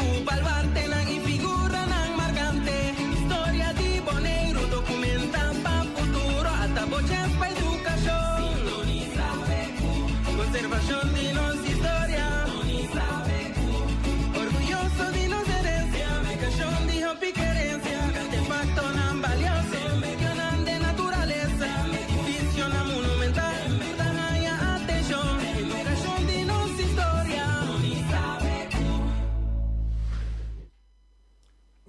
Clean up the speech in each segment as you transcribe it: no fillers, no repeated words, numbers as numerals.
Ku baluartenan i figuranan markante. Historia di Boneiru dokumentá pa futuro. Ata bo chèns pa edukashon. Sintonisá BQ. Konservashon di nos historia. Sintonisá BQ. Orguyoso di nos herensia. Publikashon di hopi kerensia. Artefaktonan balioso. Medionan den naturalesa. Edifisionan monumental. Tur ta haña atenshon. Edukashon di nos historia.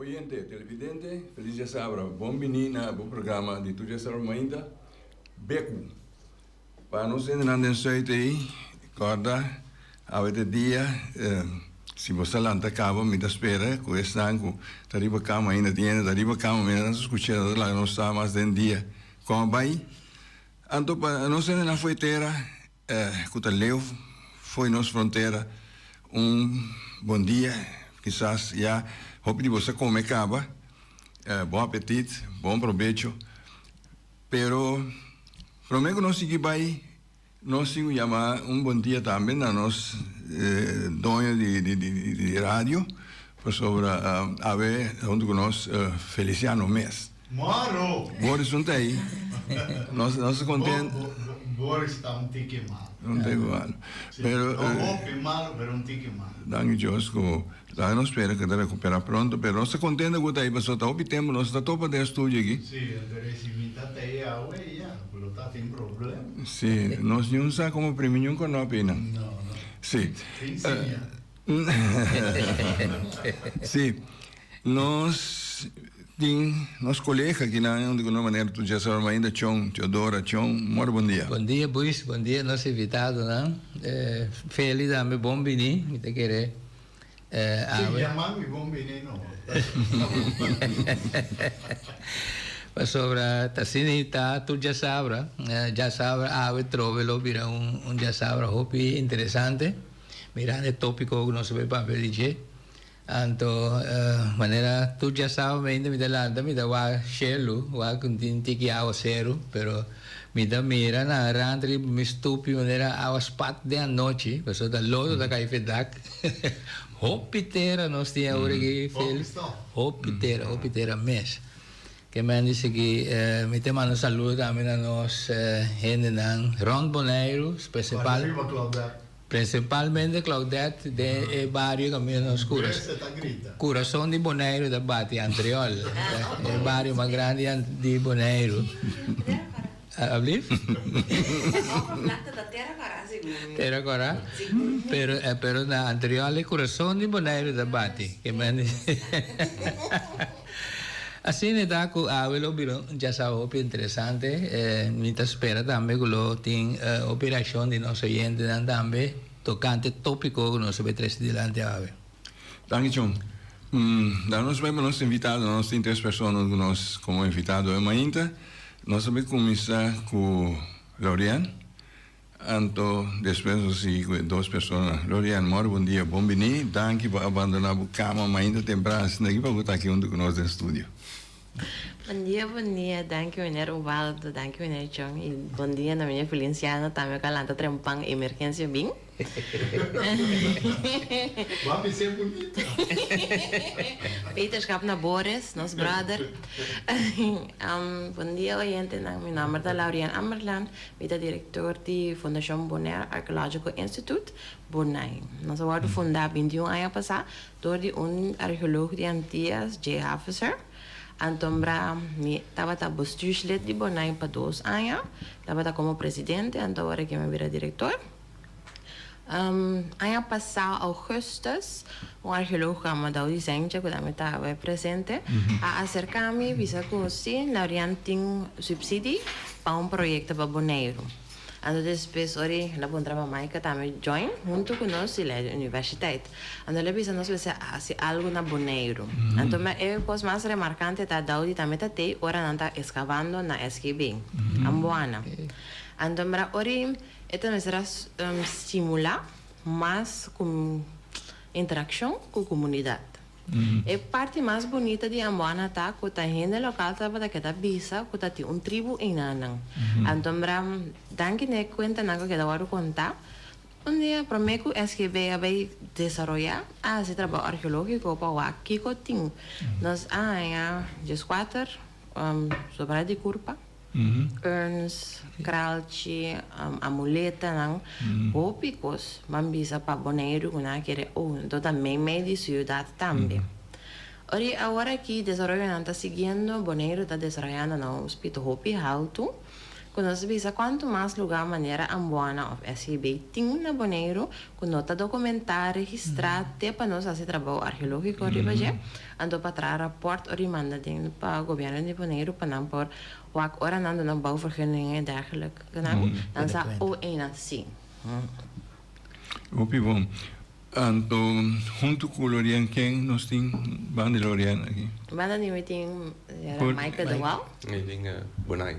Oyente, televidente, feliz djasabra. Bon bini na bo programa di tur djasabra mainta, Beku. Pa nos hendenan den Zuid ei, kòrda awe ta e dia, si bo sa lanta kaba mi ta spera ku esnan ku ta riba kama ainda tin hende ta riba kama mi nan ta skucha nan ta laga nos sa mas den dia kon a bai. Anto pa nos hendenan fo'i tera Ku ta leu fo'i nos frontera un bon dia kisas ya hopi di bo sa kome kaba bon apetit bon probecho pero prome ku nos sigui bai nos tin ku yama un bon dia tambe na nos doño di radio pasobra awe huntu ku nos Feliciano mes. Moro! Boris no ta ei. Nos nos ta content. Boris ta un tiki malo. Un tiki malo. Si, pero, no hopi malo, pero un tiki malo. Danki Dios cu laga nos spera cu ta recupera pronto, pero nos ta contento cu ta ei pasobra ta hopi tempo nos ta topa den e studio aki. Si, pero si mi ta ta ei awe ya, lo ta tin problema. Si, nos niun sa como primi niun conopi einan. No, no. Si. Tin siña. Si, nos tin nos colega akinan di alguna manera tur dje sabor mainda Chon, Teodora, Chon, mor bon dia. Bon dia Buis, bon dia nos invitadonan. Feli tambe bon bini, mi ta kere awe. Si yama mi bon bini no. Pasobra ta asina i ta tur djasabra, djasabra awe trobe lo bira un djasabra hopi interesante. Mirando e tópiko ku nos a bai papia di dje, anto manera tur djasaba mainta mi ta lanta mi ta wak shelu, wak ku tin tiki awa seru, pero mi ta mira na rant riba mi stupi manera awa spat den anochi, pasobra ta lodo ta kai fe dak. Hopi tera nos tin awor aki, Felix. Hopi tera, hopi tera mes. Ke men di sigui mi ta manda un saludo tambe na nos hendenan rond Boneiru, spesipal. Principalmente Claudette den e bario caminda nos Curason di Boneiru ta bati Antriol e bario mas grandi di Boneiru. Ablief? Tera Cora pero pero na Antriol e Curason di Boneiru ta bati. Asina e ta cu awe lo bira un djasao hopi interesante. Mi ta spera tambe cu lo tin hopi reaccion di nos oyentenan tambe tocante e topico cu nos a bay trece dilanti awe. Danki John. Da nos bay pa nos invitado. Nos tin tres persona cu nos como invitado awe mainta. Nos a bay cuminsa cu Laurian. Anto despues nos a sigui cu e dos persona. Lorian, mor bon dia, bon bini. Danki pa abandona bo cama mainta tempran asina aki pa bo ta aki hunto cu nos den studio. Bon dia, bon dia. Danki meneer Ubaldo, danki meneer Chong y bon dia na meneer Feliciano tambe cu a lanta trempan emergencia bin. Bo a bis'é bunita. Beterschap na Boris, nos brother. Bon dia oyentenan, mi nomber ta Laurian Amberland. Mi ta direktor di Fundashon Bonaire Archaeological Institute, BONAI. Nos a wòrdu fundá 21 aña pasá dor di un arkeolog di Antias, Jay Haviser. Antombra mi tabata bestuurslid di BONAI pa dos aña, tabata komo presidente, anto awor aki mi a bira direktor. Aña pasá augustus un arkeolog ku yama Daudi Zentje ku tambe ta awe presente a aserká mi bisa ku si Laurian tin supsidi pa un proyekto pa Boneiru. Anto despues ora el a puntra pa Maika tambe join huntu ku nos di Leiden Universiteit. Anto el a bisa nos mester hasi algu na Boneiru. Anto e kos mas remarkante ta Daudi tambe ta tei ora nan ta eskavando na SGB, Amboana. Anto mira ora. E ta mester a stimulá mas interakshon ku komunidat. E parti mas bunita di Amboana ta ku ta hende lokal tabata keda bisa ku ta tin un tribu einanan. Anto mira, danki na e kuentanan ku a keda wòrdu kontá, Un dia promé ku SGB a bai desaroyá, a hasi trabou arkeológiko pa wak kiko tin. Nos a haña 14 sobrá di kurpa, urns, kralchi, amuletanan, hopi kos. Ban bisa pa Boneiru ku nan a kere, oh, anto ta meimei di siudat tambe. Ora i awor aki desaroyonan ta siguiendo, Boneiru ta desaroyando na un spit hopi haltu. Ku nos bisa kuantu mas lugá manera Ambuana òf SGB tin na Boneiru ku no ta dokumentá, registrá te pa nos hasi trabou arkeológiko riba dje, anto pa traha rapòrt ora i manda den pa gobièrnu di Boneiru pa nan por wak ora nan duna bouwvergunningen en dergelijke nan, nan sa oh einan si. Hopi bon. Anto huntu ku Lorian ken nos tin banda di Lorian aki? Banda di mi tin Maaike de Waal. Mi tin Bonai.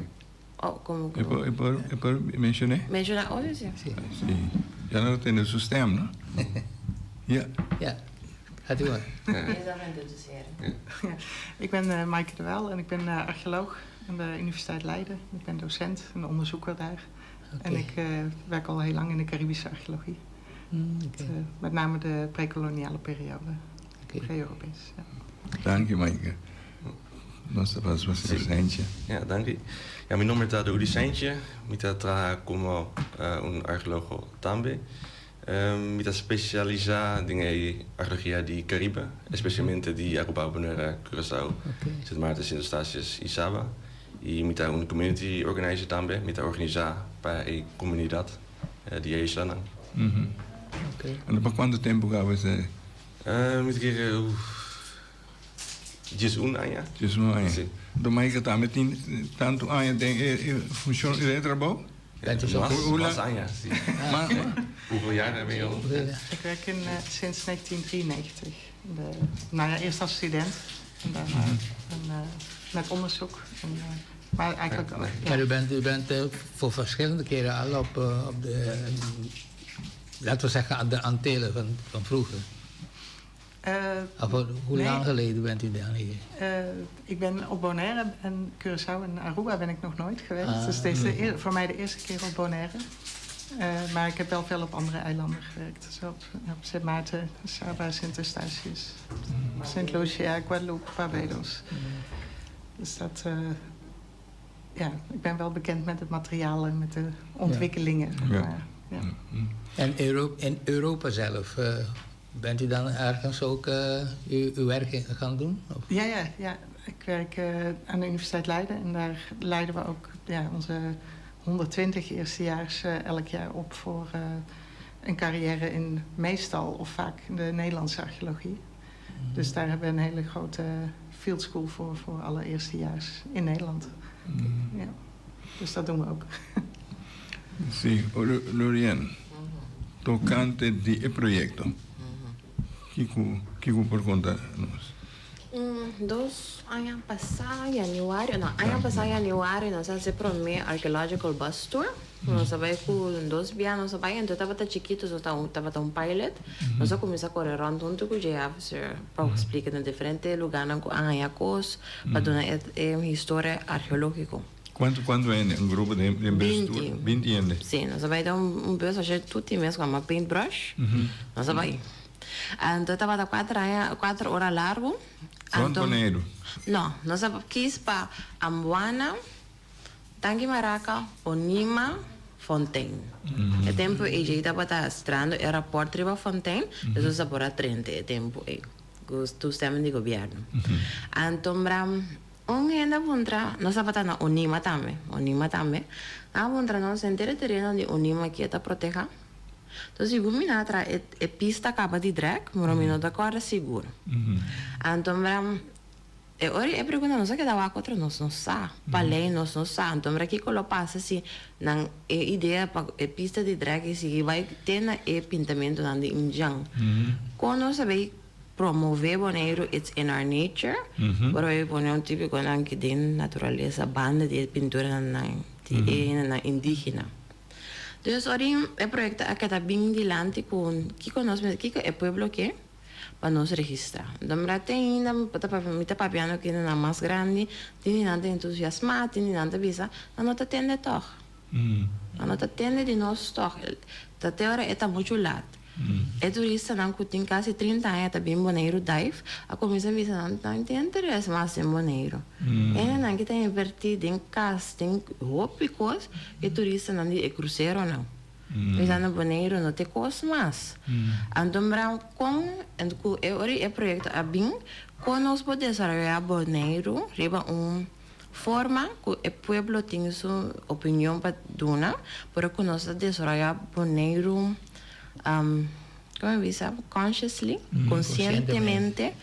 Oh, como E por, e por, e por mencion'é? Menciona otro si. Si. Ya nos a tende su stem, no? Ja. Ja, gaat u maar. Jezelf introduceren. Ik ben Maaike de Waal en ik ben archeoloog aan de Universiteit Leiden. Ik ben docent en onderzoeker daar. En ik werk al heel lang in de Caribische archeologie. Met name de prekoloniale periode. Pre-Europees. Ja. Danki, Maaike. Nos ta pasa pa señor Seintje. Ja, danki. Ja, mi nomber ta Rudy Seintje. Mi ta traha komo un arkeólogo tambe. Mi ta spesialisá den e arkeologia di Karibe, espesialmente di Aruba, Bonaire, Curaçao, Sint Maarten, Sint Eustatius i Saba. I mi ta un community organizer tambe. Mi ta organisá pa e komunidat di e islanan. Anto pa kuantu tempu kaba esei? Mi ta kere 11 aña. 11 aña. Si. Anto Maaike tambe tin tantu aña den e funshon, den e trabou? Mas aña, si. Hoeveel jaar ben je al? Ik werk in, sinds 1993. De, nou ja, eerst als student en daarna en, met onderzoek. En, maar eigenlijk ook, ja. Maar u bent voor verschillende keren al op de, laten we zeggen, aan de Antillen van vroeger. Of hoe Nee. Lang geleden bent u daar hier? Ik ben op Bonaire en Curaçao en Aruba ben ik nog nooit geweest. Dus deze is voor mij de eerste keer op Bonaire. Maar ik heb wel veel op andere eilanden gewerkt. Dus op Sint Maarten, Saba, Sint Eustatius, Sint Lucia, Guadeloupe, Barbados. Dus dat, ja, ik ben wel bekend met het materiaal en met de ontwikkelingen. Maar, ja. En in Europa zelf, bent u dan ergens ook uw werk in gaan doen? Of? Ja. Ik werk aan de Universiteit Leiden en daar leiden we ook, ja, onze 120 eerstejaars elk jaar op voor een carrière in meestal of vaak in de Nederlandse archeologie. Dus daar hebben we een hele grote field school voor alle eerstejaars in Nederland. Ja. Dus dat doen we ook. Si, Lorian, tokante di e proyekto. Kiko por konta nos? 2 aña pasá, yanüari, no, aña pasá yanüari, nos a hasi promé archaeological bus tour. Nos a bai ku dos biaha, nos a bai, anto tabata chikitu, so tabata un pilot. Nos a kuminsá kore rònt huntu ku JF pa splika na diferente lugánan ku a haña kos, pa duna e historia arkeológiko. Kuantu hende? Un grupo di bus tour? 20. 20 hende. Si, nos a bai den un bus, asina tur mes ku paintbrush. Nos a bai. Anto tabata 4 aña, 4 ora largu. Rònt Boneiru. No, nos a kies pa Ambuana, Tanki Maraca, Onima, Fontein. E tempu ei tabata trahando e rapport riba Fontein, dus nos a por a 30 e tempu ei. Ku toestemming di gobièrnu. Anto bram, un hende a puntra, nos tabata na Onima tambe, Onima tambe. A puntra nos henter tereno di Onima ku ta protehá. Anto, segun mi nan a traha e pista kaba di drag, ma mi no ta kòrda sigur. Anto bram, e ora e pregunta nos a keda wak otro, nos no sa. Pa lei nos no sa. Anto bram, kiko lo pasa si nan e idea pa e pista di drag e sigui bai te na e pintamentunan di indjan? Kon nos a bai promové Boneiru, it's in our nature. Pero e pone un típikonan ku den naturalesa banda di e pinturanan di e nan indígena. Dus ora e proyekto a keda bin dilanti ku kiko nos kiko e pueblo ke pa nos registrá. Dan te ainda mi ta papiando ku nan mas grandi, tin nan ta entusiasmá, tin nan ta bisa, nan no ta tende tòg. Nan no ta tende di nos tòg. Ta te ora e ta muchu lat. E turistanan ku tin kasi 30 aña ta bin Boneiru dive a kuminsá bisa nan nan tin interes mas den Boneiru. Hendenan ki ta invertí den kas, den hopi kos, e turistanan di e kruseronan. Bisa na Boneiru no te kos mas. Anto mira kon ku e ora e proyekto a bin, kon nos por desaroyá Boneiru riba un forma ku e pueblo tin su opinion pa duna, pero ku nos ta desaroyá Boneiru, komo mi bisa, consciously, konsientemente.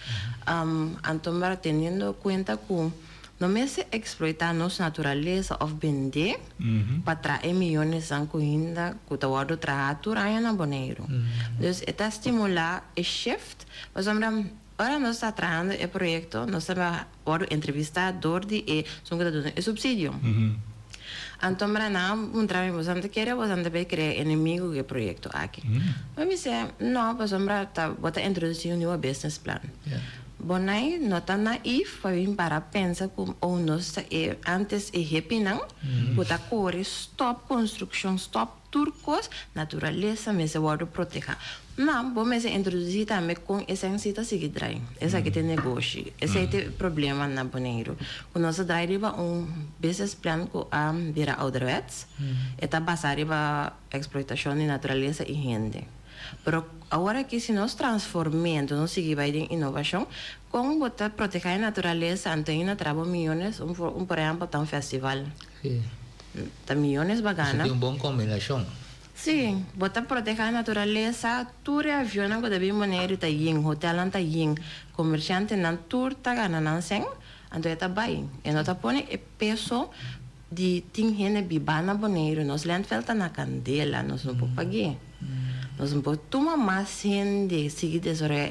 Anto mira teniendo kuenta ku no mester eksploitá nos naturalesa òf bendé pa trae miyonesnan ku hinda ku ta wòrdu trahá tur aña na Boneiru. Dus e ta stimulá e shift pasobra ora nos ta trahando e proyekto nos ta wòrdu entrevistá dor di e esun ku ta duna e supsidio. Anto mira nan a puntra mi boso ta kere boso ta bay krea enemigo ku e proyekto aki? Mi bisa no pasobra ta bo ta introdusí un niuwe business plan. Bonai no ta naïef pa bin para pensa ku oh nos ta e antes e hippienan ku ta kore stop konstrukshon stop tur kos naturalesa mester wòrdu protehá. No, bo mester introdusí tambe kon esei si ta sigui drai. Esaki ta e negoshi. Esei ta e problema na Boneiru. Ku nos a drai riba un business plan ku a bira ouderwets. E ta basá riba eksploitashon di naturalesa i hende. Pero awor aki si nos transform'é, enton nos sigui bai den inovashon, kon bo ta protehá e naturalesa anto ainda traha bo miyones, un un por ehèmpel ta un festival. Ta miyones bo a gana. Esei tin un bon kombinashon. Sí, bo ta protehá e naturalesa, tur e avionnan ku ta bin Boneiru ta yin, hotelnan ta yin, komershantenan tur ta gana nan sèn, anto e ta bai. E no ta pone e peso di tin hende bibá na Boneiru, nos landfill ta na kandela, nos no por pag'é. Nos no por tuma mas hende sigui desaroyá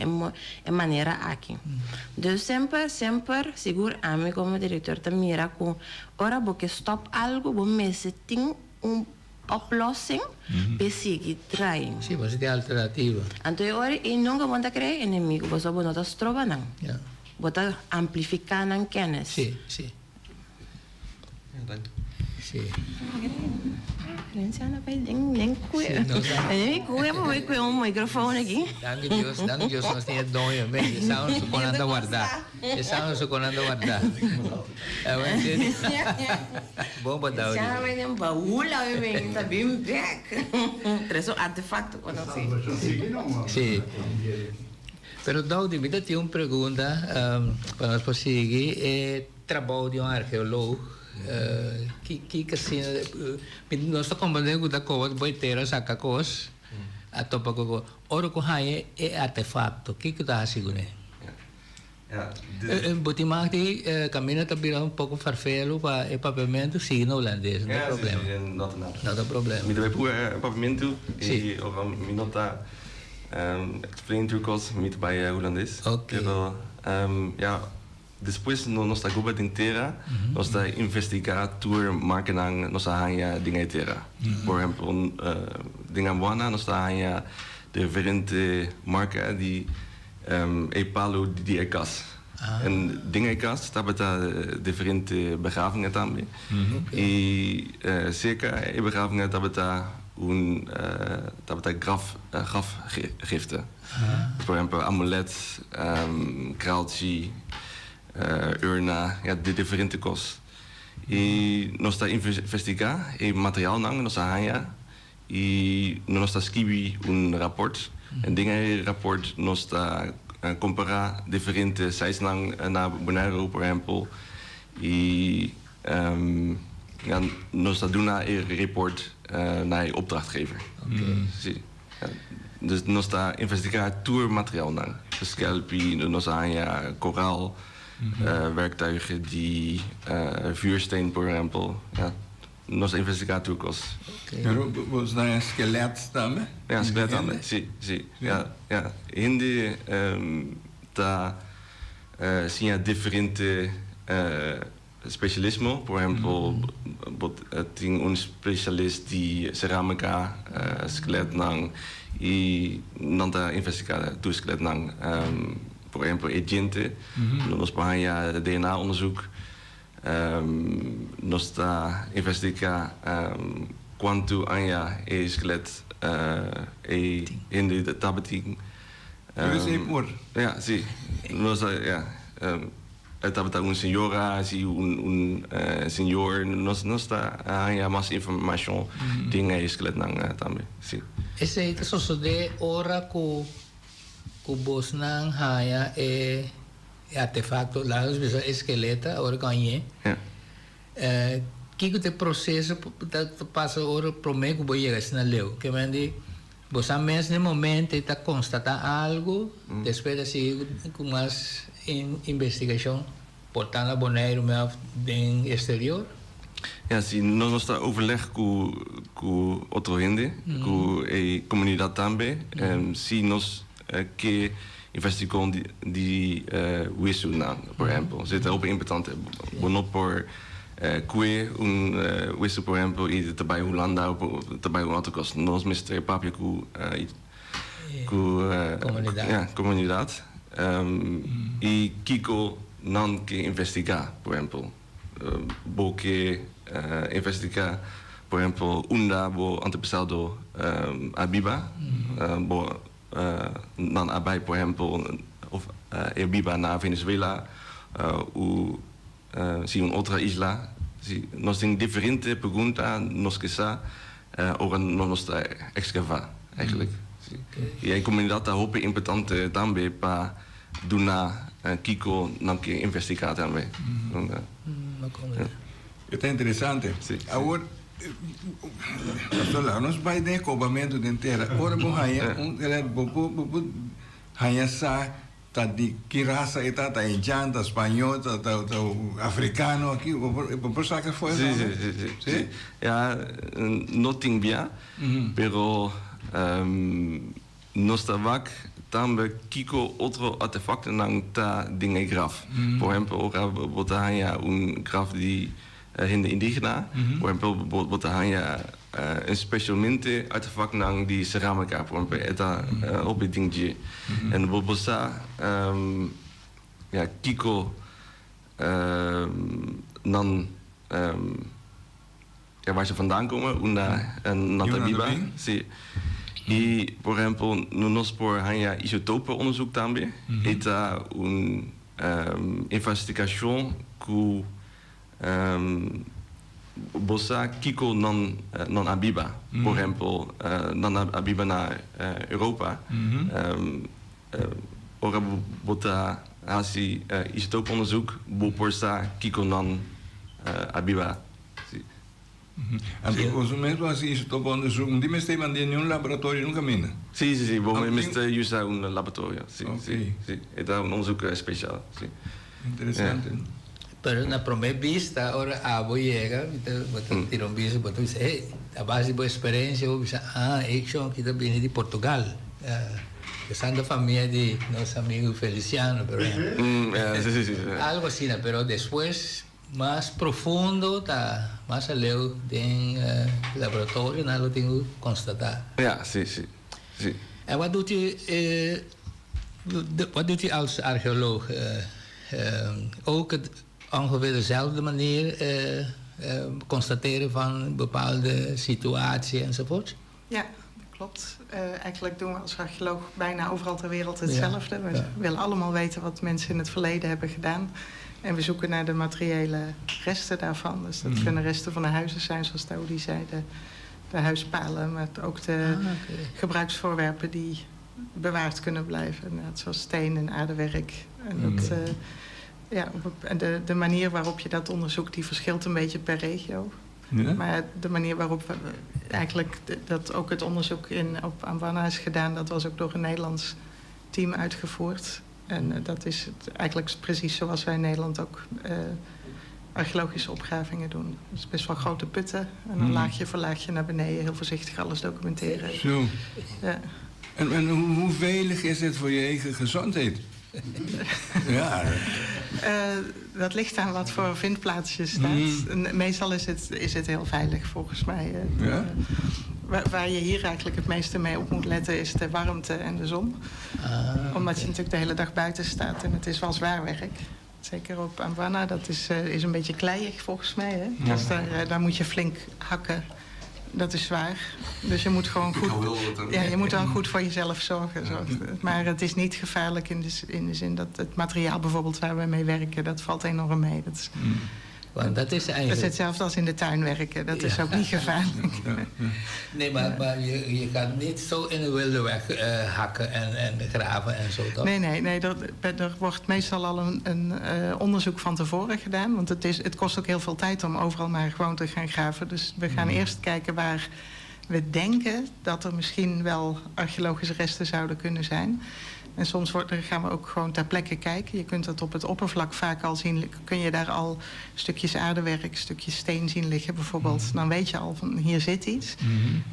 e manera aki. Dus semper, semper, sigur ami komo direktor ta mira ku ora bo ke stòp algu bo mester tin un oplossing p'e sigui trae. Sí, bo tin alternativa. Anto e ora ei nunka bo no ta krea enemigo, pasobra bo no ta stroba nan. Bo ta amplifiká nan kennis. Sí, sí. Sí. Gerenciano bai den den kue. Den mi kue bo bai kue un microfoon aki. Danki Dios, danki Dios nos tin e doño mes. E sa nos kon anda warda. E sa nos kon anda warda. Bon pa Daudi. Gerenciano bai den baul awe men ta bin bek. Tres un artefacto konosí. Sí. Pero Daudi mi ta tin un pregunta pa nos por sigui. E trabou di un arkeoloog, ki ki asina nos ta komprende ku ta koba bo e tera saka kos a topa ku kos. Ora ku haña e artefakto kiko ta hasi kuné? Bo tin mag di kaminda ta bira un poko farfelu pa e papiamentu sigui na hulandes, no ta problema. No ta problema. Mi ta bai puru papiamentu i ora mi no ta explain tur kos mi ta bai hulandes. Pero ya despues nos ta goba den tera nos ta investiga tur markanan nos a haña den e tera. Por ehempel den Ambuana nos ta haña diferente marka di E palu di e kas. En den e kas tabata diferente begravingen tambe. I serka e begravingen tabata un tabata graf grafgiften. Por ehempel amulet, kraaltje, urna, ja diferente kos. I nos ta investigá e materialnan nos a haña. I nos ta skibi un raport. En den e raport nos ta kompará diferente sitesnan na Boneiru, por ehèmpel. I ja, nos ta duna e report na e opdrachtgever. Sí. Dus nos ta investigá tur materialnan. Skelpi, nos a haña koral, werktuigen di vuursteen, por ehèmpel. Ja. Nos a investigá tur kos. Pero bo ta haña skelet tambe? Ja, skelet tambe, si, si. Ja, ja. Hende ta siña diferente spesialismo. Por ehempel, bo tin un spesialist di serámika, skeletnan, i nan ta investigá tur skeletnan. Por ehempel, e djente, nos por haña DNA-onderzoek. Nos ta investigá kuantu aña e skelet e hende tabatin. Esei por? Ja, si. Nos ta, ja. E tabata un señora, si un señor. Nos nos ta haña mas informashon den e skeletnan tambe, si. Esei ta sosodé ora ku ku bosnan haña e E artefacto, laga nos bisa e skeleta, ora cu añe. Kico ta e proceso ta pasa ora prome cu bo yega asina leu? Ke men di, bo sa mes na e momento e ta constata algo, despues ta sigui cu mas investigacion, por ta na Boneiru mes of den exterior? Ja, si, nos ta overleg cu cu otro hende, cu e comunidad tambe. Si nos Ke investigón di wesunan, por ehempel. Esei ta hopi importante. Bo no por kue un wesu, por ehempel, i ta bai Hulanda of ta bai un otro kos. Nos mester papia ku ku komunidat i kiko nan ke investigá, por ehempel. Bo ke investigá, por ehempel, unda bo antepasado a biba? Bo nan a bai, por ehempel, of e biba na Venezuela u si un otro isla? Si, nos tin diferente pregunta nos ke sa ora nos ta ekskavá, eigenlijk. I e komunidat ta hopi importante tambe pa duna kiko nan ke investigá tambe. E ta interesante. Awor, Pastor Lau, nos bai den e kobamentu den tera. Ora bo haña un bo por bo por haña sa ta di ki rasa e ta, ta indian, ta spañó, ta ta ta afrikano aki, bo por bo por saka for esaki? Sí, sí, sí, sí. Ya no tin bia, pero Nos ta wak tambe kiko otro artefaktonan ta den e graf. Por ehempel, ora bo ta haña un graf di hende indigena, por ehempel, bo ta haña especialmente artefaktonan di cerámica, por ehempel, e ta hopi den dje. En bo por sa ya kiko nan Ja, waar ze vandaan komen, unda nan ta biba. Sí. I, por ehempel, nos por haña isotopenonderzoek tambe. E ta un investigashon ku bo sa kiko nan nan a biba. Por ehempel, nan a biba na Europa. Ora bo ta hasi isotopenonderzoek, bo por sa kiko nan a biba. Sí. Anto boso mes bo hasi isotopenonderzoek, no tin mester mand'é niun laboratorio nunca minda? Sí, sí, sí, bo mester usa un laboratorio, sí, sí, sí. E ta un onderzoek special, sí. Interesante. Pero na prome bista ora abo yega mi ta bo ta tira un bista bo ta bisa hey a base di bo experiencia bo bisa ah e shon aki ta bini di Portugal esnan ta famia di nos amigo Feliciano por ehempel algo asina pero despues mas profundo ta mas aleu den laboratorio nan lo tin cu constata. Ja si si si. En wat doet u wat doet u als archeoloog? Ook het ongeveer dezelfde manier constateren van bepaalde situatie enzovoort? Ja, dat klopt. Eigenlijk doen we als archeoloog bijna overal ter wereld hetzelfde. We willen allemaal weten wat mensen in het verleden hebben gedaan. En we zoeken naar de materiële resten daarvan. Dus dat kunnen resten van de huizen zijn, zoals Daoudi zei. De, de huispalen, maar ook de gebruiksvoorwerpen die bewaard kunnen blijven. Net zoals steen en aardewerk. En dat, ja, en de, de manier waarop je dat onderzoekt, die verschilt een beetje per regio. Ja? Maar de manier waarop we eigenlijk dat ook het onderzoek in, op Amwana is gedaan, dat was ook door een Nederlands team uitgevoerd. En dat is het eigenlijk precies zoals wij in Nederland ook archeologische opgravingen doen. Dus best wel grote putten en dan laagje voor laagje naar beneden, heel voorzichtig alles documenteren. Zo. Ja. En hoe veilig is het voor je eigen gezondheid? Ja. Dat ligt aan wat voor vindplaats je staat. En meestal is het heel veilig volgens mij. Ja? Waar je hier eigenlijk het meeste mee op moet letten is de warmte en de zon. Omdat je natuurlijk de hele dag buiten staat en het is wel zwaar werk. Zeker op Amwana, dat is een beetje kleiig volgens mij. Hè? Ja. Dus daar moet je flink hakken. Dat is zwaar. Dus je moet gewoon Ik goed, hou wel wat aan. ja, je moet wel goed voor jezelf zorgen. Zo. Maar het is niet gevaarlijk in de zin dat het materiaal bijvoorbeeld waar we mee werken, dat valt enorm mee. Want dat is Dat is eigenlijk... hetzelfde als in de tuin werken. Dat is ook niet gevaarlijk. Nee, maar je gaat niet zo in de wilde weg hakken en graven en zo, toch? Nee, er wordt meestal al een onderzoek van tevoren gedaan. Want het kost ook heel veel tijd om overal maar gewoon te gaan graven. Dus we gaan eerst kijken waar we denken dat er misschien wel archeologische resten zouden kunnen zijn. En soms gaan we ook gewoon ter plekke kijken. Je kunt dat op het oppervlak vaak al zien. Kun je daar al stukjes aardewerk, stukjes steen zien liggen bijvoorbeeld. Dan weet je al van hier zit iets.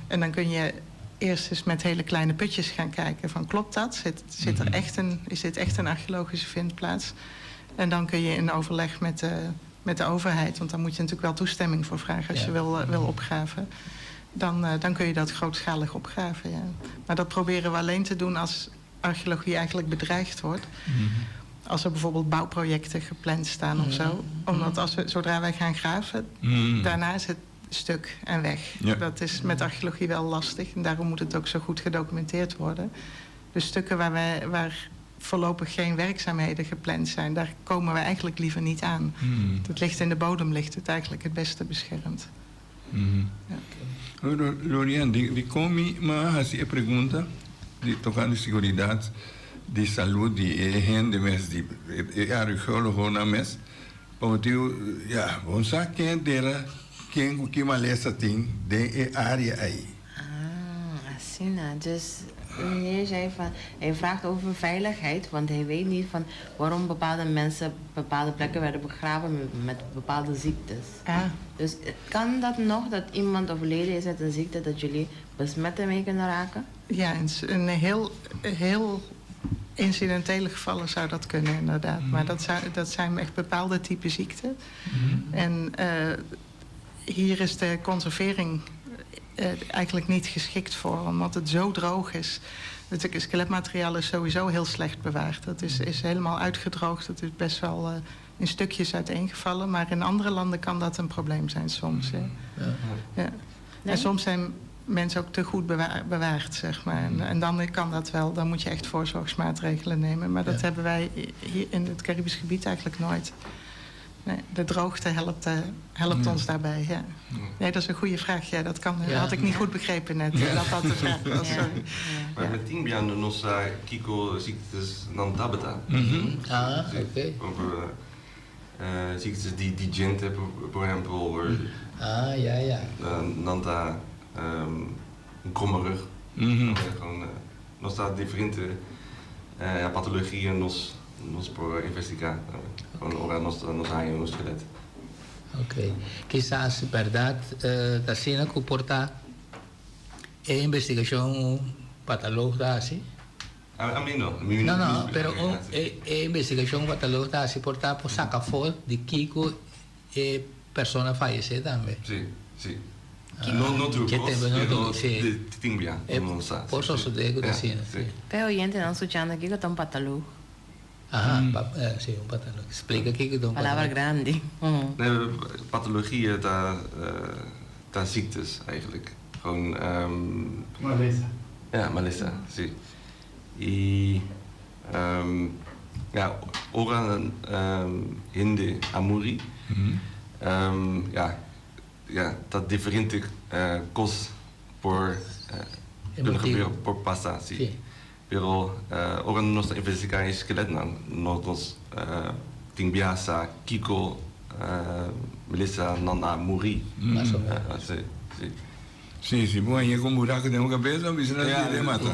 En dan kun je eerst eens met hele kleine putjes gaan kijken van klopt dat? Zit er echt een, is dit echt een archeologische vindplaats? En dan kun je in overleg met de overheid, want daar moet je natuurlijk wel toestemming voor vragen als je wil opgraven. Dan kun je dat grootschalig opgraven. Ja. Maar dat proberen we alleen te doen als archeologie eigenlijk bedreigd wordt. Als er bijvoorbeeld bouwprojecten gepland staan of zo. Omdat zodra wij gaan graven, daarna is het stuk en weg. Dat is met archeologie wel lastig. En daarom moet het ook zo goed gedocumenteerd worden. De stukken waar voorlopig geen werkzaamheden gepland zijn, daar komen we eigenlijk liever niet aan. Het ligt in de bodem, ligt het eigenlijk het beste beschermd. Ja. Lorian, di kon mi a hasi e pregunta di tokante seguridat di salú di e hende mes di e arkeólogonan mes pa motibu ya bo sa ken dera ken ku ki malesa tin den e área ei. Ah, asina. Dus meneer zei van, hij vraagt over veiligheid, want hij weet niet van waarom bepaalde mensen op bepaalde plekken werden begraven met bepaalde ziektes. Dus kan dat nog, dat iemand overleden is met een ziekte, dat jullie besmetten mee kunnen raken? Ja, in heel, heel incidentele gevallen zou dat kunnen, inderdaad. Maar dat zijn echt bepaalde type ziekten. En hier is de conservering eigenlijk niet geschikt voor, omdat het zo droog is. Het skeletmateriaal is sowieso heel slecht bewaard. Dat is helemaal uitgedroogd. Dat is best wel in stukjes uiteengevallen. Maar in andere landen kan dat een probleem zijn soms. Hè. Ja. En soms zijn mensen ook te goed bewaard, zeg maar. En dan kan dat wel. Dan moet je echt voorzorgsmaatregelen nemen. Maar dat hebben wij hier in het Caribisch gebied eigenlijk nooit. Nee, de droogte helpt ons daarbij, ja. Nee, dat is een goede vraag. Ja, dat kan, had ik niet goed begrepen net, dat dat de vraag was. Sorry. Maar met tin bia nos sa kiko ziektes nan tabata. Ah, oké. Over ziektes die gente, por ehèmpel, Ah, ja. Nan ta een kromme rug. Gewoon, nos ta diferente ja, patologieën nos por investigá. Gewoon ora nos haña un skelet. Oké. Kisas, berdat, ta asina ku por ta e investigashon patológiko asina? Ami no. No, pero e investigashon patológiko asina por ta por saka afó di kiko e persona a fayesé tambe. Si. No, no tur Ke kos, tempu, no pero sí. tin bia, no sa. Por sosodé ku asina. Sí. Pero oyentenan skuchando kiko ta un patólogo. Aha, sí, un patólogo. Splika kiko ta un Palabra patólogo. grandi. Nee, pathologieën, daar ziektes eigenlijk. Gewoon, Malesa. Ja, malesa, sí. I, ja, ora hende a muri. Ja, dat diferente kos por kunnen Motibu. gebeuren, por pasa, sí. Pero ora nos ta investigá e skeletnan, nos tin bia sa kiko malesa nan a muri. Mas o menos. Sí. Sí, bon, i ku buraku den kabes, bisa Ja, di mata.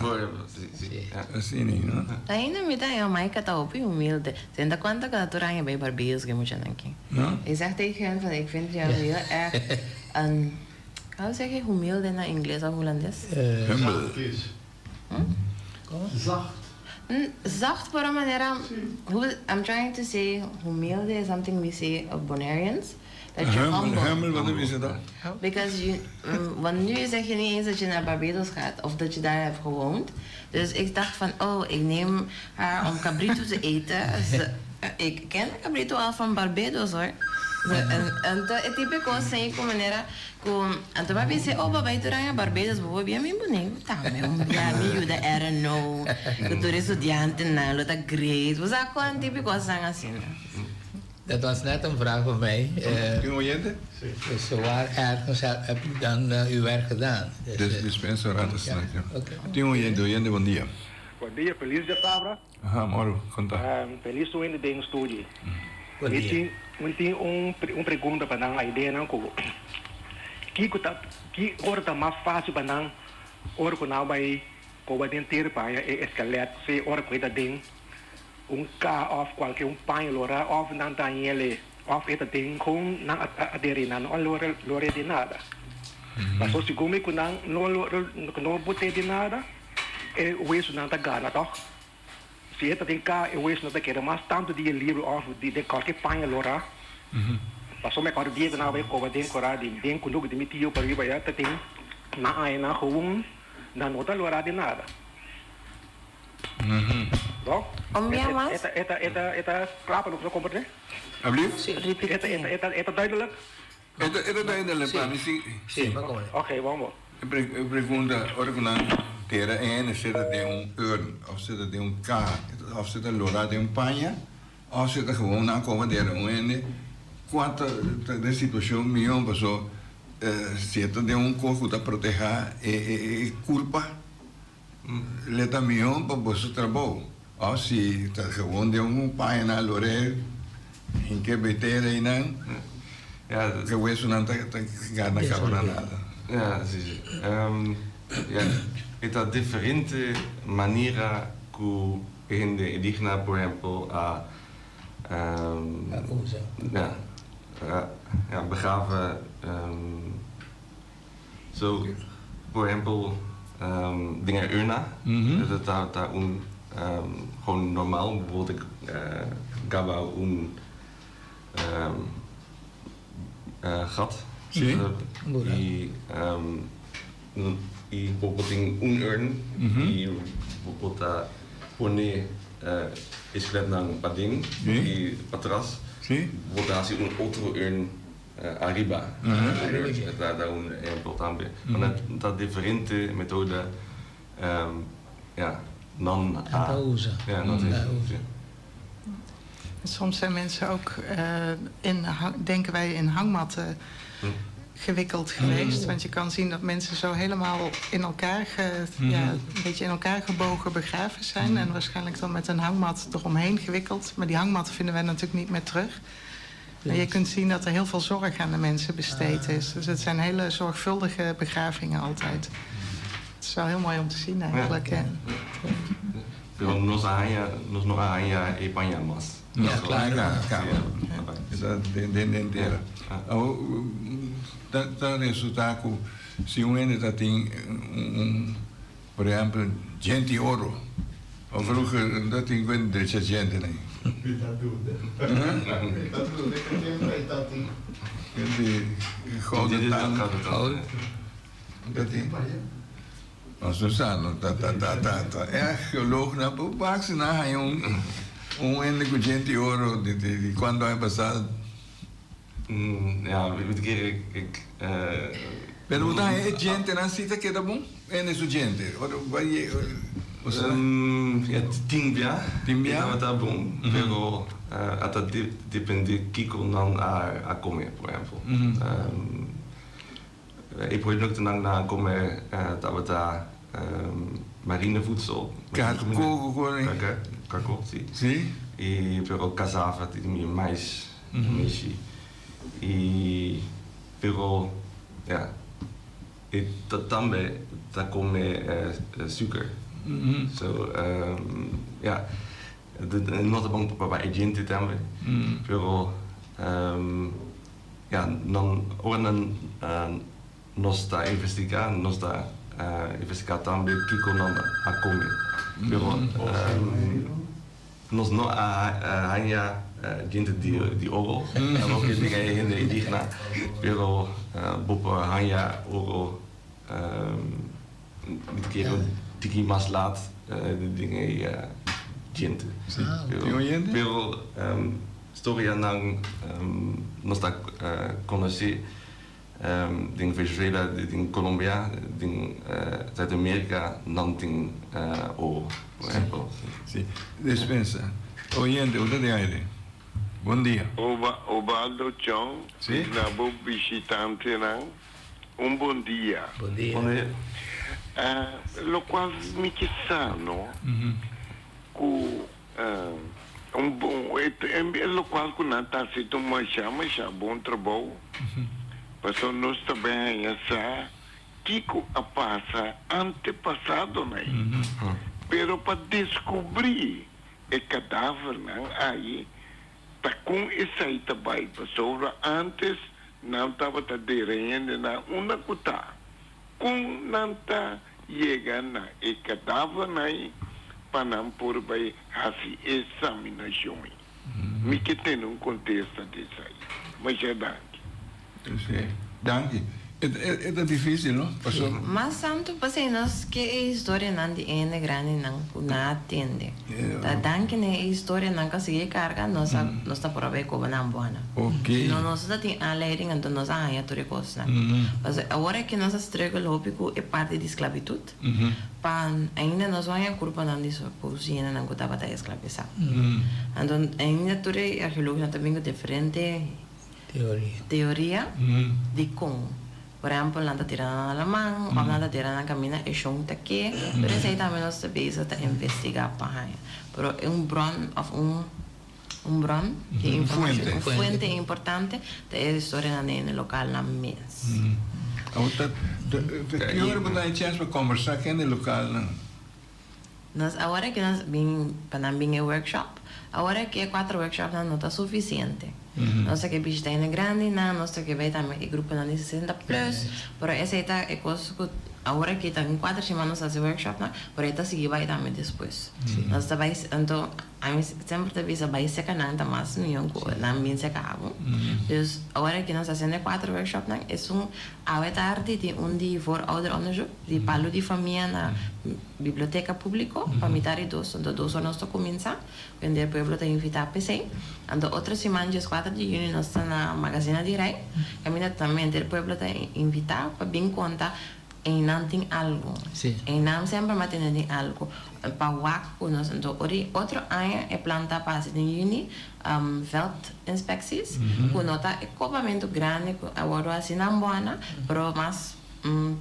Sí. Ja. Asina, no? Ainda mi ta Maika ta hopi humilde. Sin da kuenta ku tur aña bij Barbados ku mucha nanki. No? Ik zeg tegen hen van, ik vind jou heel erg een, hoe zeg je humilde naar Engels of Holandes? Humble. Zacht is. Kon? Zacht. Zacht por een manier, hoe, I'm trying to say humilde is something we say of Bonaireans. That you're Humble, humble. humble, wat is het dan? Because you, want nu zeg je niet eens dat je naar Barbados gaat of dat je daar hebt gewoond. Dus ik dacht van, oh, ik neem haar om cabrito te eten. Ze, Ik ken e kabritu al van Barbados hoor. Anto e tipo e kos ei ku manera ku anto mi a bisa oh bo bai tur aña Barbados bo por bia mi Boneiru tambe un bia mi yuda RNO ku tur e studiantenan lo ta great bo sa kon tipo e kosnan asina. Dat was net een vraag van mij. Tin un oyente? Dus waar ergens heb u dan uw werk gedaan? Dus dispensa rato snel. Tin un oyente, oyente bon dia. Bon dia, felis djasabra. Aha, moro, konta. Felis tur hende den studio. Bon Mi dia. tin mi tin un un pregunta pa nan ideanan ku kiko ta ki ora ta mas fásil pa nan ora ku nan bai koba den tera pa haña e eskelet sea ora ku e ta den un ka òf kualke un paña lora òf nan ta hañ'el òf e ta den kon nan a aderi nan no a lora lor'é di nada. Pasobra segun mi ku nan no lora no bot'é di nada e wesunan ta gana tòg. Si e ta den ka e wesunan ta keda mas tantu di e libro òf di den kualke paña lorá. Pasobra mi a kòrda dia ku nan a bai koba den korá di den kunduku di mi tio pariba ya ta tin nan haña nan gewoon nan no ta lorá di nada. No? Un bia mas. E ta e ta e ta kla pa nos komprendé? Alblief? Sí, repetí. E ta e ta e ta duidelijk? E ta e ta duidelijk pa mi sí. Sí, pa komprendé. Oké, bon bon. E pregunta, ora ku nan tera hende si ta den un urn òf si ta den un kaha òf si ta lorá den un paña òf si ta gewoon nan koba dera un hende, kua ta e situashon mihó? Paso si e ta den un kos ku ta protehá e kurpa Le ta mihó pa boso trabou. Òf si ta gewoon den un paña nan lor'é hinke beter einan, ke wesunan ta gana kaba na nada. Ja, si, si. Ja, e ta diferente manera ku e hende indigena, por ehempel, a ja, ja, begraven. So, por ehempel, den e urna, dat ta ta un gewoon normaal. Bijvoorbeeld ik gaba un gat. Sí. I i bo por tin un urn i bo por ta pone e skeletnan paden i patras. Bo ta hasi un otro urn Ariba ta ta un ehempel tambe. Ma ta diferente metoda ja nan a ta usa. Ja, nan ta usa. Soms zijn mensen ook in, denken wij, in hangmatten gewikkeld geweest. Want je kan zien dat mensen zo helemaal in elkaar, ge, ja, een beetje in elkaar gebogen begraven zijn. En waarschijnlijk dan met een hangmat eromheen gewikkeld. Maar die hangmat vinden wij natuurlijk niet meer terug. Maar je kunt zien dat er heel veel zorg aan de mensen besteed is. Dus het zijn hele zorgvuldige begravingen altijd. Het is wel heel mooi om te zien eigenlijk. Ja. Pero nos a haña, nos no a haña e paña mas. Ja, klaar. Ja, klaar. Den den den tera. Awor ta ta resulta ku si un hende ta tin un por ehempel djente oro Of vroeger dat tin ku drecha djente nan. Mi ta duda. Mi ta duda ku tempu ei ta tin. Di gouden tanden. Dat tin. Nos no sa no ta ta ta ta ta e archeoloognan por wak si nan haña un un hende ku djente oro di di di kuantu aña pasa. Ja, mi ta kere ik. Pero bo ta haña e djentenan si ta keda bon? Hende su djente. Ora bo bai bo sa. Ja, tin bia. Tin bia? E tabata bon, pero a ta depende kiko nan a kome, por ehempel. E productonan nan a kome tabata marinevoedsel. Karko ku kore. Karko, si. Si. I pero cassava tin mais mishi. I pero ja e ta tambe ta kome suker. So ja no ta bon pa e djente tambe pero ja nan ora nan nos ta investigá nos ta investigá tambe kiko nan a kome pero Nos no a haña djente di oro, loke den e hende indigena, pero bo por haña oro mi ta kere un tiki mas laat den e. Djente. Si. Tin oyente? Pero storianan nos ta konosé den Venezuela, den Colombia, den Zuid-Amerika nan tin oro, por ehempel. Si. Despensa. Oyente, bo ta den aire. Bon dia. Obaldo Chong, Si. na bo bishitantenan un bon dia. Bon dia. Bon dia. Lokual mi ke sa no, ku un bon e lokual ku nan ta hasi ta un masha masha bon trabou, pasobra nos ta bai haña sa kiko a pasa antepasadonan ei. Pero pa deskubrí e kadavernan ei ta kon esei ta bai, pasobra ántes nan tabata dera hendenan unda ku ta. Kon nan ta yega na e kadavernan ei pa nan por bai hasi e saminashon ei? Mi ke tene un kontesta di esei. Masha danki. Sí, danki. E ta difícil, no? Pasobra. Mas tantu pasei nos ke e historianan di hende grandinan ku nan a tende. Ta danki na e historianan ku a sigui karga nos a nos ta por a bai koba nan buana. No nos ta tin aanleiding anto nos a haña tur e kosnan. Pasobra awor aki nos a struggle hopi ku e parti di sklabitut pa ainda nos no haña kurpanan di supos hendenan ku tabata esklabisá. Anto ainda tur e argeolognan ta bin ku diferente. Teoria di kon. Por ehempel, nan ta tira nan na laman òf nan ta tira nan kaminda e shon ta ke. Tur esei tambe nos ta bezig ta investigá pa haña. Pero e un bron òf un un bron di informashon, un fuente importante ta e historianan den e lokalnan mes. Awor ta ki ora bo ta haña chèns pa kòmbersá ku hende lokalnan? Nos awor aki nos bin pa nan bin e workshop. Awor aki e cuatro workshopnan no ta suficiente. Nos ta ke bishita hende grandinan, nos ta ke bay tambe e gruponan di sesenta plus, pero esey ta e cos cu awor aki ta un cuatro siman nos haci workshopnan, pero e ta sigui bay tambe despues. Nos ta bay, anto ami semper ta bisa bay seca nan ta mas miho cu nan bin seca abo. Dus awor aki nos ta haciendo e cuatro workshopnan, esun awe tardi tin un di voorouderonderzoek, di palu di famia na Biblioteka Públiko pa mitar di dos, anto dos or nos ta kuminsá, kuende e pueblo ta invitá p'esei. Anto otro siman dieskuater di yüni nos ta na Magazina di Rei, kaminda tambe henter pueblo ta invitá pa bin konta einan tin algu. Einan semper m'a tende tin algu pa wak ku nos. Anto ori otro aña e plan ta pa hasi den yüni veldinspecties, ku no ta e kopamentu grandi ku a wòrdu hasi na Amboana, pero mas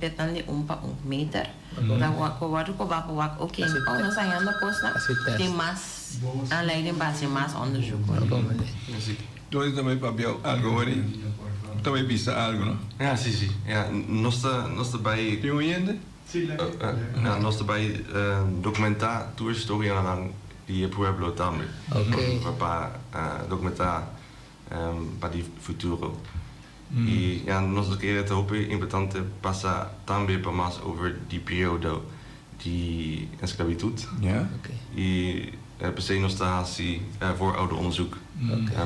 petnan di un pa un meter. Ta wak wòrdu kobá pa wak oke oh nos hañando kosnan tin mas aanleiding pa hasi mas onderzoek. Tony ta bai papia algo hoor ei. Ta bai bisa algo no? Ja si si ja nos ta nos ta bai. Tin oyente? Ja nos ta bai documentá tur e storianan di e pueblo tambe. Pa documentá pa di futuro. I ya nos ta kere ta hopi importante pasa tambe pa mas over di periodo di esclavitud. I p'esei nos ta hasi voorouderonderzoek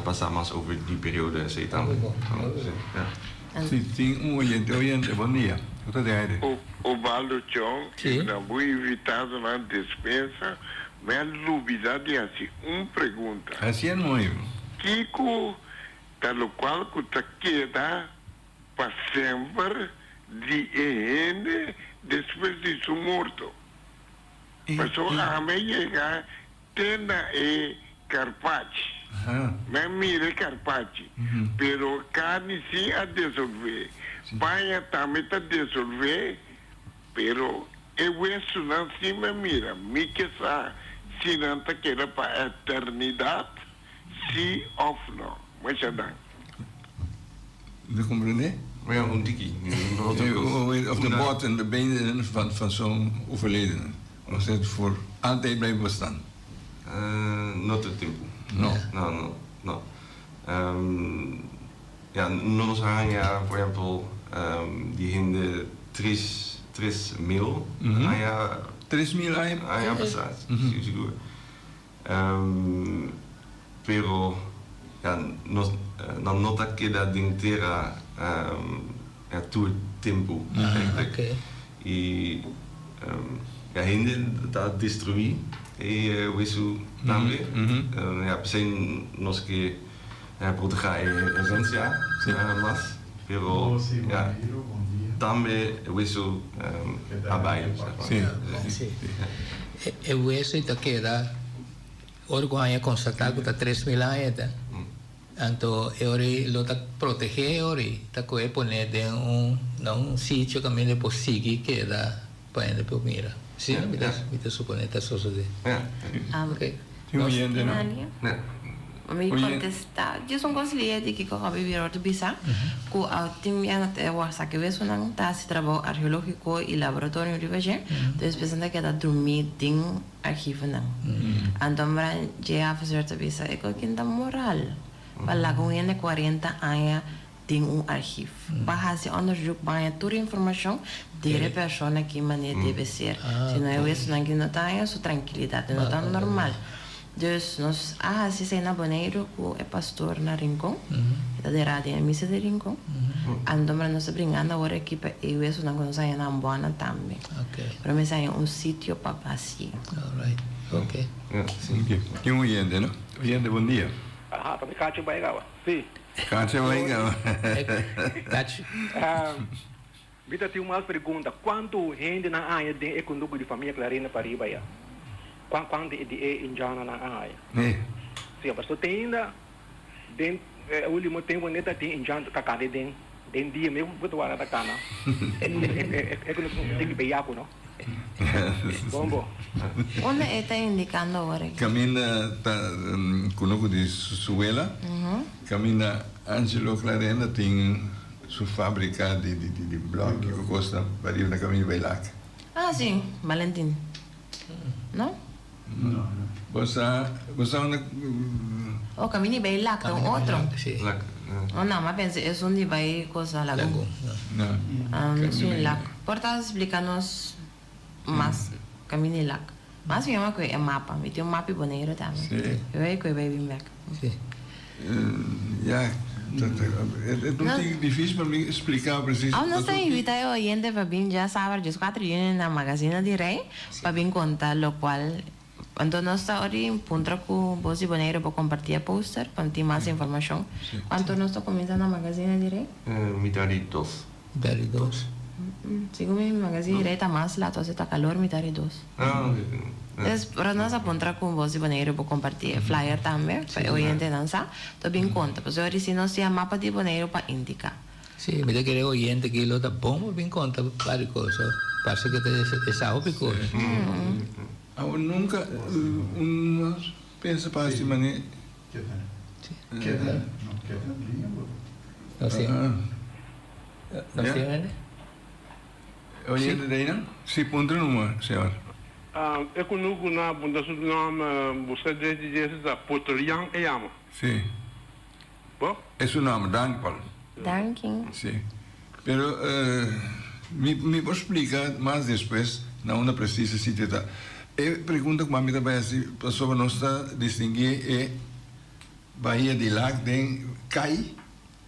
pa sa mas over di periodo esei tambe. Si tin un oyente, oyente bon dia. Bo ta den aire. Obaldo Chong, na bo invitadonan despensa, mi a lubida di hasi un pregunta. Hasié nuevo. Kiko Ta locual cu ta keda pa semper di e hende despues di su morto. Pasobra ami a yega te na e carpachi. Mi a mira e carpachi, pero carni si a desolve, paña tambe ta desolve, pero e wesunan si mi a mira. Mi ke sa si nan ta keda pa eternidad. Sí of no? Masha danki. Bo ta comprende? Ja, un tiki. Of de botten, de benen van, van zo'n overledene. Of het voor altijd blijven bestaan? No tur tempu. No. No, no, no. Ja, no nos haña, por ehempel, di hende tres, tres mil aña. 3000 aña? Aña pasá, sigur. Pero ja, nos nan no ta keda den tera ja tur tempu eigenlijk. I ja, hende ta destruí. E wesu tambe. Ja, p'esei nos ke protegá e herensia mas, pero ja, tambe e wesu a bai. Sí. E wesu ta keda ora ku haña konstatá ku ta 3000 aña ta. Anto e ora ei lo ta protegé e ora ei, ta kohe pone den un na un sitio kaminda e por sigui keda pa hende por mira. Si no? Mi ta mi ta suponé ta sosodé. Oké. Tin un oyente no? Mi kontestá djis un kos lia di kiko Hobby Biro ta bisa ku a tin biaha ta e wòrsa ke wesunan ta hasi trabou arkeológiko i laboratorio riba dje, despues nan ta keda drumí den archivonan. Anto mira dje officer ta bisa e koe kin ta moral pa laga un hende 40 aña den un archief. Pa hasi onderzoek baña tur informacion dere persona ki mane debe ser. Si no e wesonan ki no ta haña su trankilidad, e no ta normal. Dus nos a hasi esei na Boneiru ku e pastor na Rincon, e ta derá den e misa di Rincon. Anto mira nos ta bringando awor aki pa e wesonan ku nos haña na Amboana tambe. Pero mester haña un sitio pa hasié. Tin un oyente, no? Oyente, bon dia. Aha, ta mi kachi bai gawa. Si. Kachi bai gawa. Kachi. Mi ta tin un mas pregunta. Kuantu hende nan a haña den e kunduku di famia Clarina pariba ya? Kuan kuantu di e indianonan a haña? Si, pasobra te ainda den e ultimo tempu neta tin indiano ta kaka den den dia mes bo ta wak ta kana. E kunduku tin ki beyaku no. Bon bo. Unda e ta indicando awor aki? Caminda ta kunuku di Suela, caminda Angelo Clarenda tin su fabrica di di blokki ku kos ta pariba na caminda bay Lac. Ah si, Valentin. No? No. Bo sa bo sa unda. Oh caminda bay Lac ta un otro. Lac. Oh no, mi a pensa esun di bay cosa Lagun. No. Si Lac. Por ta splica nos mas caminda di Lac. Mas mi ama cu e mapa. Mi tin un mapa di Boneiru tambe. Mi bay cu e bay bin bek. Si. Ya, e ta un tiki dificil pa mi splica precies. Awe nos ta invita e oyente pa bin djasabra 14 di juni na Magazina di Rey pa bin conta locual. Anto nos ta ora di puntra cu Bos di Boneiru pa comparti e poster pa tin mas informacion. Cuanto nos ta cuminsa na Magazina di Rey? Mitar di dos. Mitar di dos. Segun mi Magazina di Rey ta mas laat ora ta calor mitar di dos. Des ora nos a puntra cu Bos di Boneiru pa comparti e flyer tambe pa e oyentenan sa ta bin conta. Pasobra ora si nos tin e mapa di Boneiru pa indica. Sí, mi ta kere oyente ki lo ta bon pa bin konta varios kos. Parse ke ta e sa hopi kos. Awor nunka un no pensa pa hasi manera. Keda no keda liña bo. No si. No si hende? Oyente ta einan? Si puntra numa señor. E kunuku na bunda su nòm buska desde dje ta Potrian e yama. Si. Bo? E su nomber, danki Paul. Danki. Si. Pero mi mi por splika mas despues na unda presis e sitio ta. E pregunta ku mami ta bai hasi pasobra nos ta distingui e bahia di Lac den Kai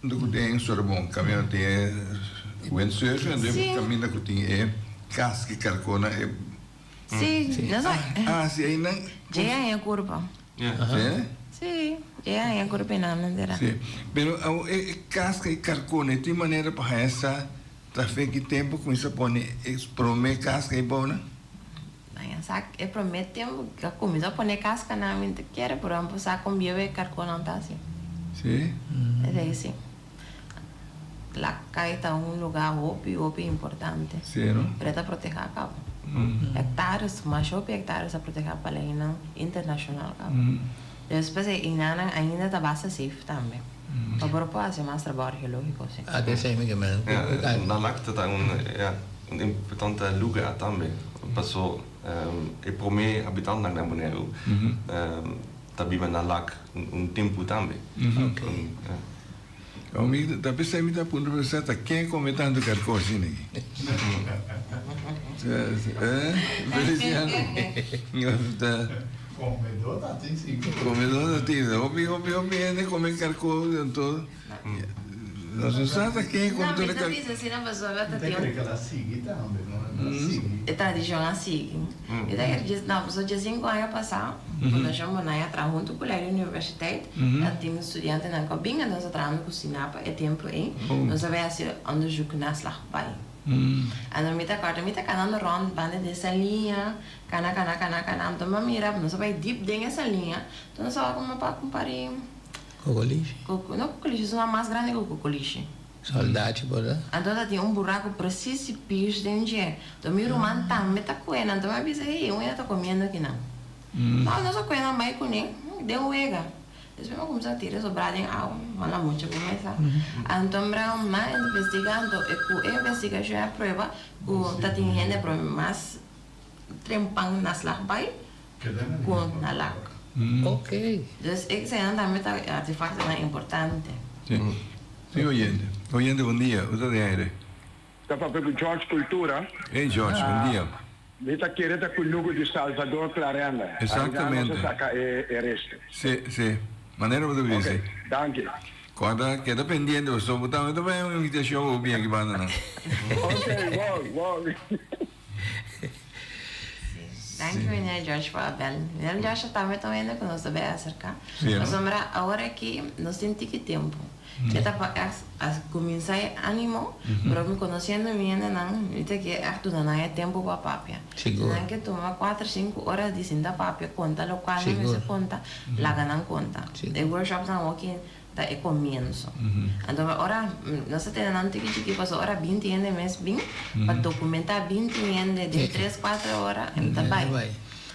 huntu ku den Sorbon. Kaminda tin e windsurf en den kaminda ku tin e kas ki karkó na e. Si, nos a. Ah, si einan. Dje a e kurpa. Si? Si, dje a e kurpa einan nan dera. Si, pero awo e kaska e karkó e tin manera pa haña sa ta fe ki tempu kuminsá pone e promé kaska ei bou nan? Haña sa e promé tempu ku a kuminsá pone kaskanan mi ta kere pero nan por sa kon bieu e karkónan ta si. Si? Esei si. La Kai ta un lugá hopi hopi importante. Sí, no? Pero e ta protehá kaba. Hectares, masha hopi hectares ta protehá pa leynan internashonal kaba. Despues e inanan ainda ta basta safe tambe. Pa por por hasi mas trabou arkeológiko si. Ah, te esei mi ke men. Ja, na Lac ta ta un, ja, un importante lugá tambe. Paso e promé habitantenan na Boneiru ta biba na Lac un tempu tambe. Oké. Oh, mi ta pensá mi ta puntra pensá ta ken come tanto carcó asina aki. Eh, Feliciano. Ta Comedor ta tin sigur. Comedor ta tin. Hopi hopi hopi hende come carcó anto. Nos no sa ta ken No, ku mi ta bisa asina pasobra ta tin un. Kere a sigui tambe, no? El a sigui. E tradishon a sigui. Mi ta kere djes, no, pasobra diesinku aña pasá Fundashon Bonai a traha huntu ku Leiden Universiteit. Ta tin studiantenan ku a bin, anto nos a trahando ku Stinapa e tempu ei. Nos a bai hasi onderzoek na Slagbaai. Anto mi ta kòrda mi ta kanando rònt banda di e saliña, kana, kana, kana, kana, anto mi a mira nos a bai dip den e saliña, anto nos a wak un mapa ku un par di. Kokolishi? Koko, no kokolishi, esnan mas grandi ku kokolishi. Soldachi por ta? Anto ta tin un buraku presis di pish den dje. Anto mi ruman tambe ta kue nan. Anto mi a bisa, hey, un hende ta komiendo akinan. No, nos a kue nan bai kuné den wega. Despues mi a kuminsá tira sobrá den awa, manda mucha ku mesa. Anto mira mas investigá, anto e ku e investigashon a prueba ku ta tin hende prome mas trempan na slag bai ku na lak. Ok. Dus eseinan tambe ta artefaktonan importante. Sí. Sí, oyente. Oyente, bon dia. Bo ta den aire. Ta papia ku George Cultura. Hey George, bon dia. Mi ta kere ta kunuku di Salvador Clarenda. Exactamente. Ayuda nos a saka e resto. Sí, sí. Manera bo ta bisa. Ok, danki. Corda, keda pendiente pasobra bo tambe ta bay un invitacion pa bo bin aki banda nan. Ok, bon, bon. Danki meneer George pa a bel. Meneer George tambe ta un hende ku nos ta bay aserka. Sí, no? Pasobra awor aki nos tin tiki tempu. E ta pa ègt a kuminsá e ánimo, pero mi konosiendo mi hendenan, mi ta ke ègt duna nan e tempu pa papia. Sigur. Nan ke tuma kuater, sinku ora di sinta papia, konta lokual nan mester konta, laga nan konta. E workshopnan awor ta e komienso. Anto ora nos ta tene nan tiki chiki pasobra ora binti hende mes bin pa dokumentá binti hende den tres kuater ora e ta bai.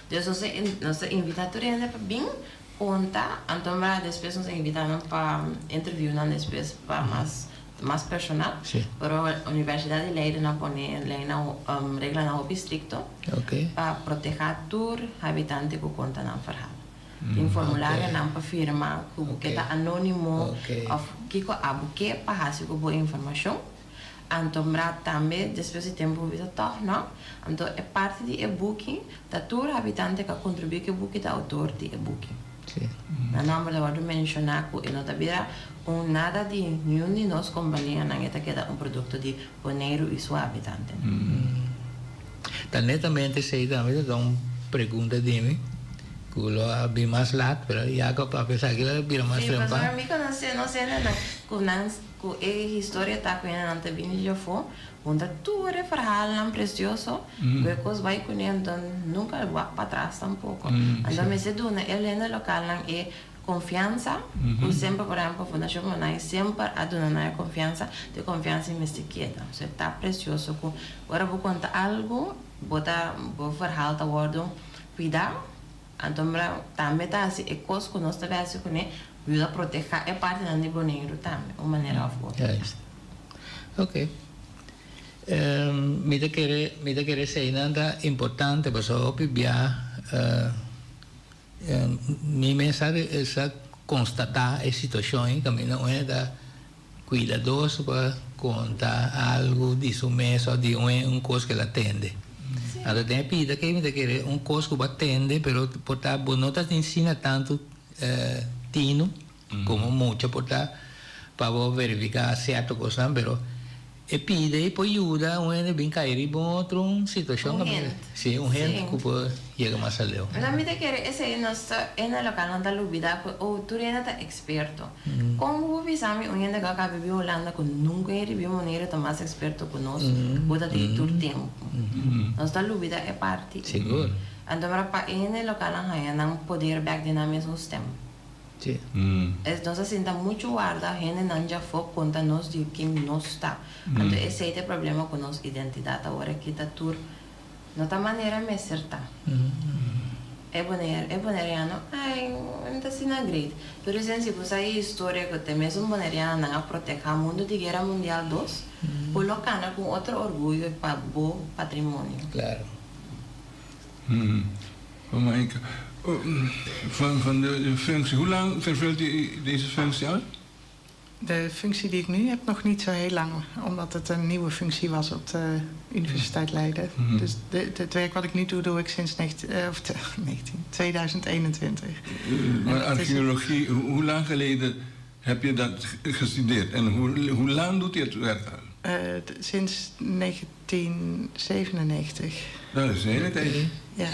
Dus nos nos ta invitá tur hende pa bin konta anto despues nos ta invitá nan pa interview nan despues pa mas mas personal. Pero Universidat di Leiden a pone leynan reglanan hopi strikto pa protehá tur habitante ku konta nan verhaal. Tin formularionan pa firma ku bo ke ta anónimo òf kiko abo ke pa hasi ku bo informashon. Anto mra tambe despues di tempu bo bisa tòg nò. Anto e parti di e buki ta tur habitante ku a kontribuí ku e buki ta outor di e buki. Nan nòmber ta wòrdu menshoná ku e no ta bira un nada di niun di nos kompanianan e ta keda un produkto di Boneiru i su habitantenan. Ta netamente esei tambe ta un pregunta di mi ku lo a bin mas lat, pero ya ku a papia esaki lo a bira mas Sí, trempan. pasobra mi konosé nos hendenan ku nan ku e historia ta ku hendenan ta bini di afó, hunta tur e verhaalnan presioso ku e kos bai kuné, anto nunka lo wak patras tampoko. Anto mester duna e hende lokalnan e Konfiansa, ku semper por ehempel Fundashon Monai semper a duna nan e konfiansa, te konfiansa ei mester keda. So e ta presioso ku ora bo konta algu, bo ta bo verhaal ta wòrdu kuidá, anto mira tambe ta hasi e kos ku nos ta bai hasi kuné, yuda protehá e partinan di Boneiru tambe, un manera òf otro. Juist. Oké. Mi ta kere, mi ta kere eseinan ta importante pasobra hopi bia Mi mes a sa constata e situacion ei caminda un hende ta cuidadoso pa conta algo di su mes of di un cos cu el a tende. Anto den e pida ke mi ta kere un cos cu bo a tende pero por ta bo no ta tin asina tanto tino como mucha por ta pa bo verifica cierto cosnan pero E pide y por yuda un hende bin cay riba un otro un situacion Un hint. Si, un hint Sí. cu por yega mas aleu. Pero mi ta kere esey nos ta hende local no ta lubida cu oh tur hende ta experto. Con bo por bisa mi un hende cu a caba bibi Hulanda cu nunca a ribi Monero ta mas experto cu nos cu ta tin tur tempo. Nos ta lubida e parti ey. Sigur. Anto mira pa e hende localnan haya nan poder bek den nan mesun stem. Sí. Es nos a sinta muchu warda hendenan djafó konta nos di ken nos ta. Anto esei ta e problema ku nos identidat awor aki ta tur no ta manera mester ta. E bonair e boneriano ai no ta asina great. Pero dicen si bo sa e historia ku te mesun bonerianonan a proteha mundu di guera mundial dos bo lo kana ku un otro orguyo pa bo patrimonio. Claro. Van, van de functie, hoe lang vervult u deze functie al? De functie die ik nu heb nog niet zo heel lang, omdat het een nieuwe functie was op de Universiteit Leiden. Mm -hmm. Dus de, het werk wat ik nu doe, doe ik sinds 19, uh, of 19, 2021. Maar archeologie, hoe, hoe lang geleden heb je dat gestudeerd? En hoe, hoe lang doet u het werk al? Sinds 1997. Dat is een hele tijd. Ja.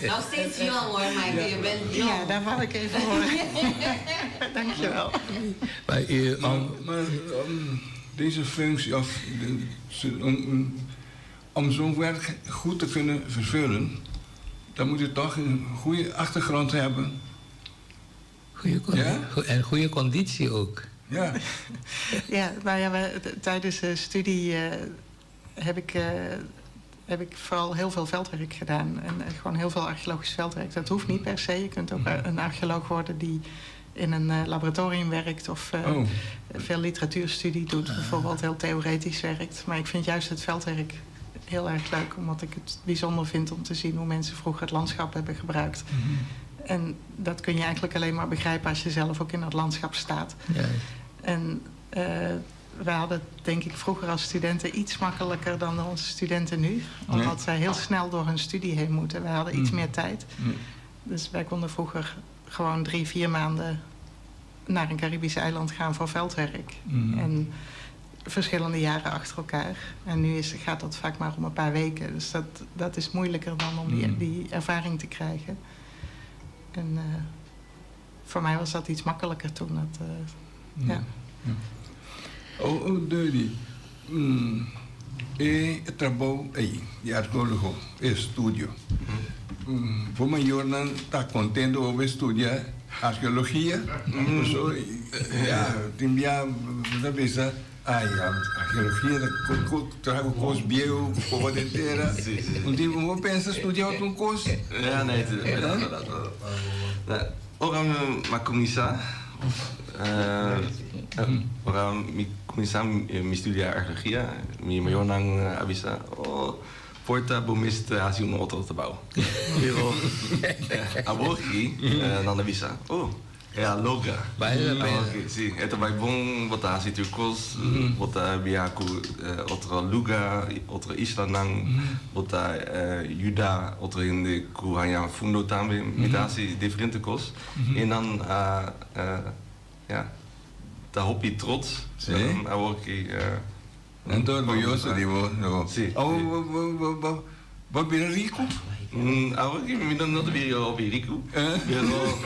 Nog steeds jong hoor, Maaike. Je bent jong. Ja, daar wou ik even horen. Dankjewel. Maar u, Maar deze functie, of om zo'n werk goed te kunnen vervullen, dan moet je toch een goede achtergrond hebben. Goede En goede conditie ook. Ja. Ja, nou ja, tijdens de studie heb ik vooral heel veel veldwerk gedaan. En gewoon heel veel archeologisch veldwerk. Dat hoeft niet per se. Je kunt ook een archeoloog worden die in een laboratorium werkt of veel literatuurstudie doet, bijvoorbeeld heel theoretisch werkt. Maar ik vind juist het veldwerk heel erg leuk, omdat ik het bijzonder vind om te zien hoe mensen vroeger het landschap hebben gebruikt. En dat kun je eigenlijk alleen maar begrijpen als je zelf ook in dat landschap staat. En we hadden het, denk ik, vroeger als studenten iets makkelijker dan onze studenten nu. Omdat zij heel snel door hun studie heen moeten. Wij hadden iets meer tijd. Dus wij konden vroeger gewoon 3, 4 maanden naar een Caribisch eiland gaan voor veldwerk. En verschillende jaren achter elkaar. En nu gaat dat vaak maar om een paar weken. Dus dat is moeilijker dan om die ervaring te krijgen. En voor mij was dat iets makkelijker toen. Dat, ja. Oh, Deudi. E trabou ei, di arkeólogo, estudio. Bo mayornan ta kontentu bo a studia arkeologia? So, ja, tin bia, bo pensa, ai, arkeologia, traha kos bieu, koba den tera. Si. Un tempu bo pensa studia otro kos? Ja, nee, dat. Nou, ora m'a kuminsá. Ora mi kuminsá mi studia arkeologia. Mi mayornan a bisa, oh, por ta bo mester hasi un otro trabou. Pero awor aki, nan a bisa, oh, el a logra. Bale la pena. Ok, si, e ta bai bon, bo ta hasi tur kos, bo ta biaha ku otro lugá, otro islanan, bo ta yuda otro hende ku haña fundo tambe, mi ta hasi diferente kos. I dan, ja, ta hopi trots. Awor aki, Nan ta orguyoso di bo. No. Si. Oh, bo, bo, bo, bo bira riku? Awor aki mi no ta bira hopi riku. Pero,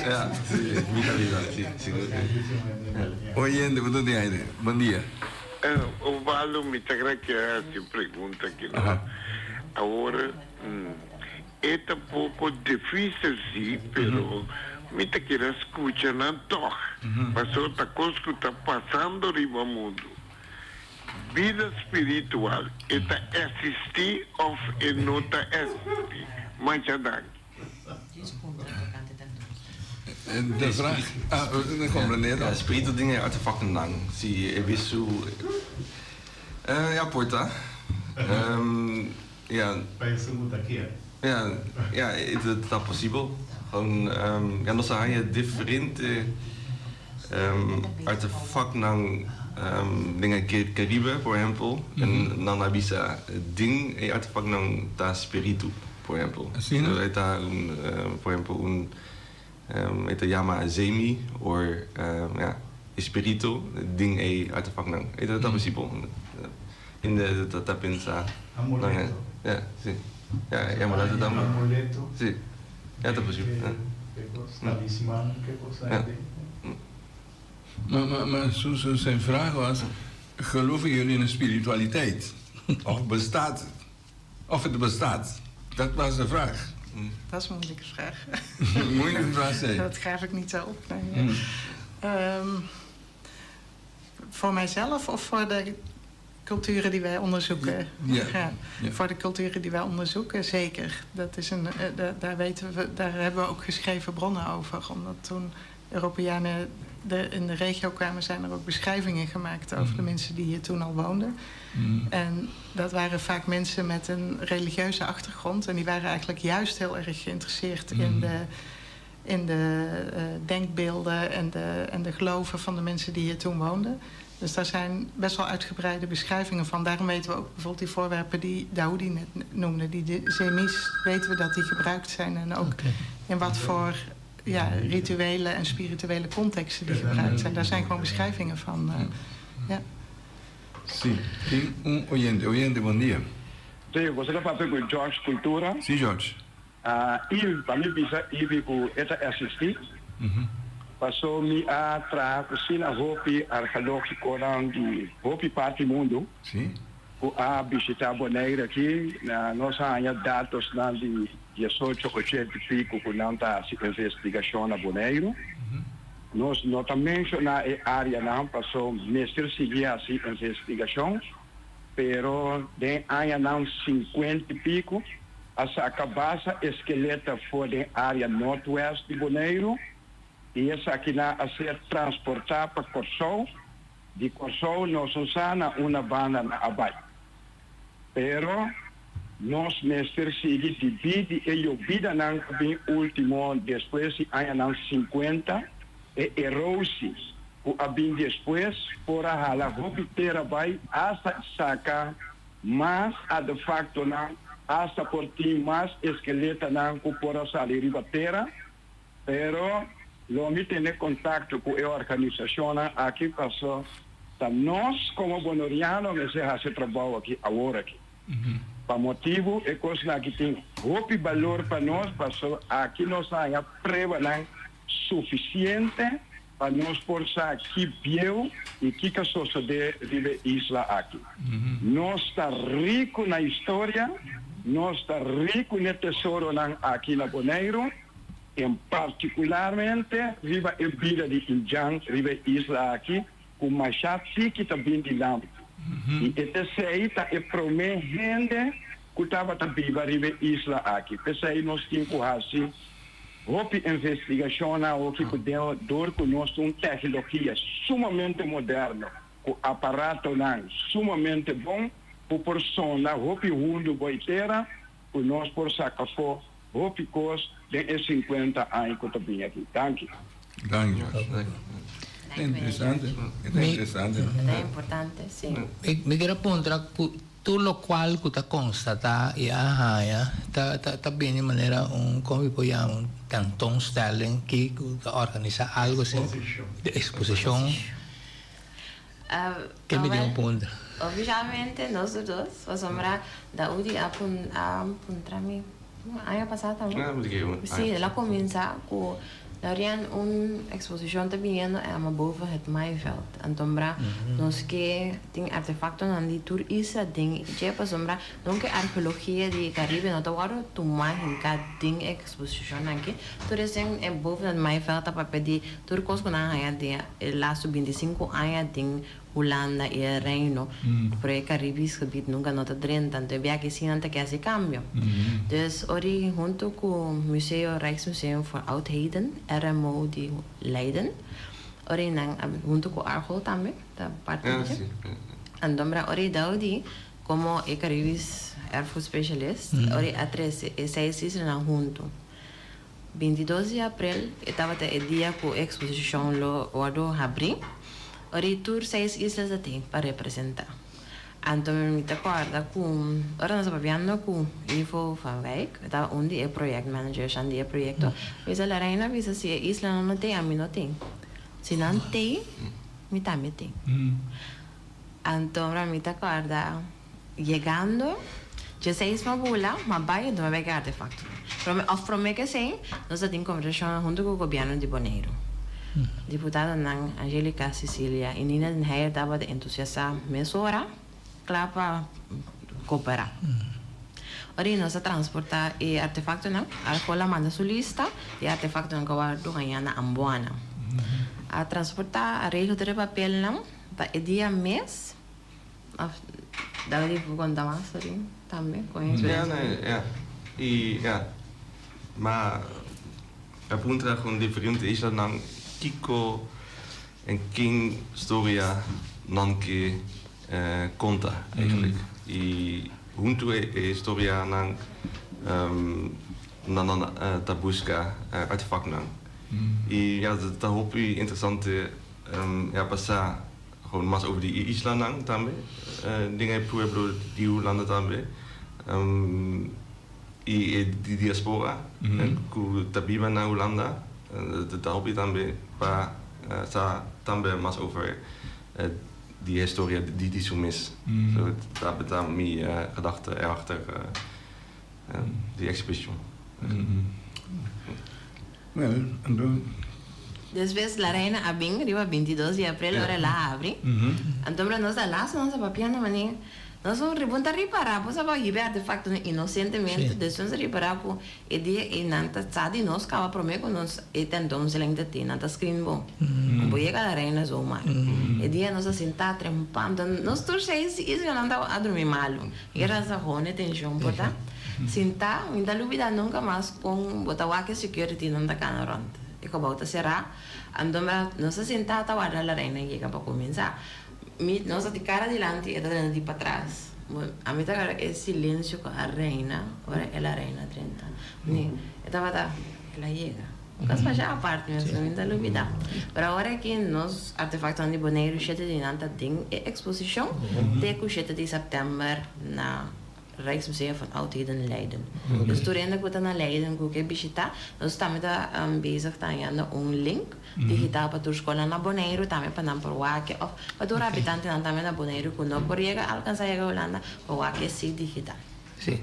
ja, si, mi ta biba, si, sigur. Oyente, bo tin aire. Bon dia. Osvaldo, mi ta ke hasi un pregunta aki, no? Awor, e ta poko difísil, si, pero mi ta ke skucha nan toch. Paso ta kos ku ta pasando riba mundu. Bida spiritual, e ta eksistí òf e no ta eksistí? Masha danki. De vraag, ah, ik comprende. Ja, spiritu den artefaktonan. Si, e bisu. Ja, por ta. Ja. Ja, ta posibel. Gewoon, ja, nos a haña diferente artefaktonan den Karibe, por ehèmpel. En nan a bisa den e artefaktonan ta spiritu, por ehèmpel. Asina? So, ta un, por ehèmpel, un e ta yama zemi or ja, spiritu den e artefaktonan. Ta posibel. In de ta pensa. Amuleto. Ja, si. Ja, amuleto tambe. Amuleto. Si. Ja, ta posibel. Ke, ke kos, talisman, ke kos. Ja. Maar zijn vraag was: geloven jullie in een spiritualiteit? Of bestaat het? Of het bestaat? Dat was de vraag. Dat is een moeilijke vraag. Moeilijke vraag, zeg. Dat graaf ik niet zo op. Nee. Voor mijzelf of voor de culturen die wij onderzoeken? Ja. Ja. Voor de culturen die wij onderzoeken, zeker. Dat is een, daar, weten we, daar hebben we ook geschreven bronnen over. Omdat toen Europeanen in de regio kwamen, zijn er ook beschrijvingen gemaakt over de mensen die hier toen al woonden. En dat waren vaak mensen met een religieuze achtergrond. En die waren eigenlijk juist heel erg geïnteresseerd in de denkbeelden en de geloven van de mensen die hier toen woonden. Dus daar zijn best wel uitgebreide beschrijvingen van. Daarom weten we ook bijvoorbeeld die voorwerpen die Daoudi net noemde, die de zemis, weten we dat die gebruikt zijn. En ook in wat voor ja, rituele en spirituele contexten die gebruikt zijn. Daar zijn gewoon beschrijvingen van. Ja. Si, tin un oyente. Oyente, bon dia. Si, bo ta papia ku George Cultura? Si, George. Ah, i pa mi bisa Ivy ku e ta asistí. Paso mi a traha ku asina hopi arkeológikonan di hopi parti mundu ku a bishitá Bonaire aki. Na nos a haña datosnan di diesocho ochenta i piku ku nan ta hasi investigashon na Boneiru. Nos no ta menshoná e áreanan paso mester sigui hasi investigashon. Pero den añanan sinkuenta i piku a saka basa eskeleta for den área nortwèst di Boneiru i esakinan a ser transportá pa Kòrsou. Di Kòrsou nos no sa na unda banda nan a bai. Pero nos mester sigui dibí di e yobidanan ku bin último despues di añanan sinkuenta, e erosi ku a bin despues por a hala hopi tera bai asta saka mas artefaktonan, asta por tin mas eskeletanan ku por a sali riba tera. Pero lo mi tene kontakto ku e organisashonnan aki paso ta nos komo boneriano mester hasi e trabou aki awor aki. Pa motibu e kosnan aki tin hopi balor pa nos paso aki nos a haña pruebanan sufisiente pa nos por sa ki bieu i kiko a sosodé riba e isla aki. Nos ta riku na historia, nos ta riku n'e tesoronan aki na Boneiru, en partikularmente riba e bida di indjan riba e isla aki ku masha tiki ta bin dilanti. I e t'esei ta e promé hende ku tabata biba riba e isla aki. P'esei nos tin ku hasi Hopi investigashonnan awoki ku den dor ku nos tin un teknologia sumamente moderno ku aparatonan sumamente bon ku por sonda hopi hundu boi tera ku nos por saka afó hopi kos den e sinkuenta aña ku ta bini aki. Danki. Danki George. Ta interesante. E ta interesante. E ta importante, si. Mi kier a puntra ku Tur locual cu ta constata y a haya ta ta bini manera un como mi por yama un tentoonstelling ki cu ta organisa algo asi de exposicion ke mi tin un puntra. Oficialmente nos tur dos pasobra Daudi a a puntra mi un aña pasa tambe si el a cuminsa cu Laurian un exposicion ta biniendo e ama boven het maaiveld. Antombra nos ke tin artefactonan di tur isla den dje pasobra nunca e archeologia di Caribe no ta wordo tuma hinca den e exposicionnan aki. Tur esei e boven het maaiveld ta papia di tur cos cu nan a haya den e lastu bintisinco aña den Hulanda i e Reino, pero e Caribisch gebied nunca no ta drenta, anto e biaha si nan ta ke hasi cambio. Dus ori hunto cu Museo Rijksmuseum voor Oudheden, RMO di Leiden, ori nan a hunto cu Archol tambe ta parti di dje. Anto mira ori dou di como e Caribisch erfgoed specialist, ori a trece e seis islanan hunto. 22 di aprel e tabata e dia ku e eksposishon lo wòrdu habrí. Ora i tur seis isla ta tin pa representá. Anto mi ta kòrda ku ora nos a papiando ku Ivo van Wijk, e tabata un di e projectmanagersnan di e proyekto, mi bisa La Reina bisa si e islanan no tin, ami no tin. Si nan tin, mi tambe tin. Anto mi ta kòrda. Yegando, djeseis m'a bula, m'a bai anto m'a bai ku e artefakto. Prome òf prome ku esei, nos a tin kombersashonnan huntu ku gobièrnu di Boneiru. Diputadonan Anjelica Cecilia i Nina den Heyer tabata entusiasá mesora, kla pa koperá. Ora i nos a transportá e artefaktonan, Arcol a manda su lista di e artefaktonan ku a wòrdu hañá na Amboana. A transportá, a regel tur e papelnan pa e dia mes. Of Daudi por conta mas sorry tambe con e experiencia. Ja, nee, ja. Y ja, ma a puntra con diferente islanan kico en ken storia nan ke conta eigenlijk. Y hunto e historianan nan nan ta busca artefactnan. Y ja, ta hopi interesante ja pasa. Gewoon mas over di e islanan tambe, den e pueblo di Hulanda tambe y e di diaspora cu ta biba na Hulanda. Ta hopi tambe pa sa tambe mas over di historia di su mes. So ta mi gedachte erachter di exhibition. Well, anto. Despues La Reina a bin riba bintidos di aprel ora el a habri. Anto mira nos a lazo nos a papiando manera nos un ribon ta ripara bo sa bo a hiba e artefactonan inocentemente despues nos a ripara cu e dia ey nan ta sa di nos caba prome cu nos e tentoonstelling ta tin nan ta screen bo bo yega La Reina zomaar e dia nos a sinta trempa anto nos tur seis isla nan ta a drumi malo e rasa hone tension por ta sinta mi ta lubida nunca mas con bo ta wak e security nan ta cana rond e cobao ta cera anto nos a sinta ta warda La Reina yega pa cuminsa mi nos ta di cara dilanti e ta drenta di patras ami ta agarra e silencio cu a reina ora e La Reina drenta mi e tabata el a yega un cas masha apart mes mi ta lubida pero awor aki nos artefactonan di Boneiru shete di nan ta den e exposicion te cu shete di september na Rijksmuseum van Oudheden Leiden. Dus tur hende ku ta na Leiden ku ke bishitá, nos tambe ta bezig ta hañando un link digital pa tur skolnan na Boneiru tambe pa nan por wak òf pa tur habitantenan tambe na Boneiru ku no por yega alkansá yega Hulanda pa wak si digital. Sí.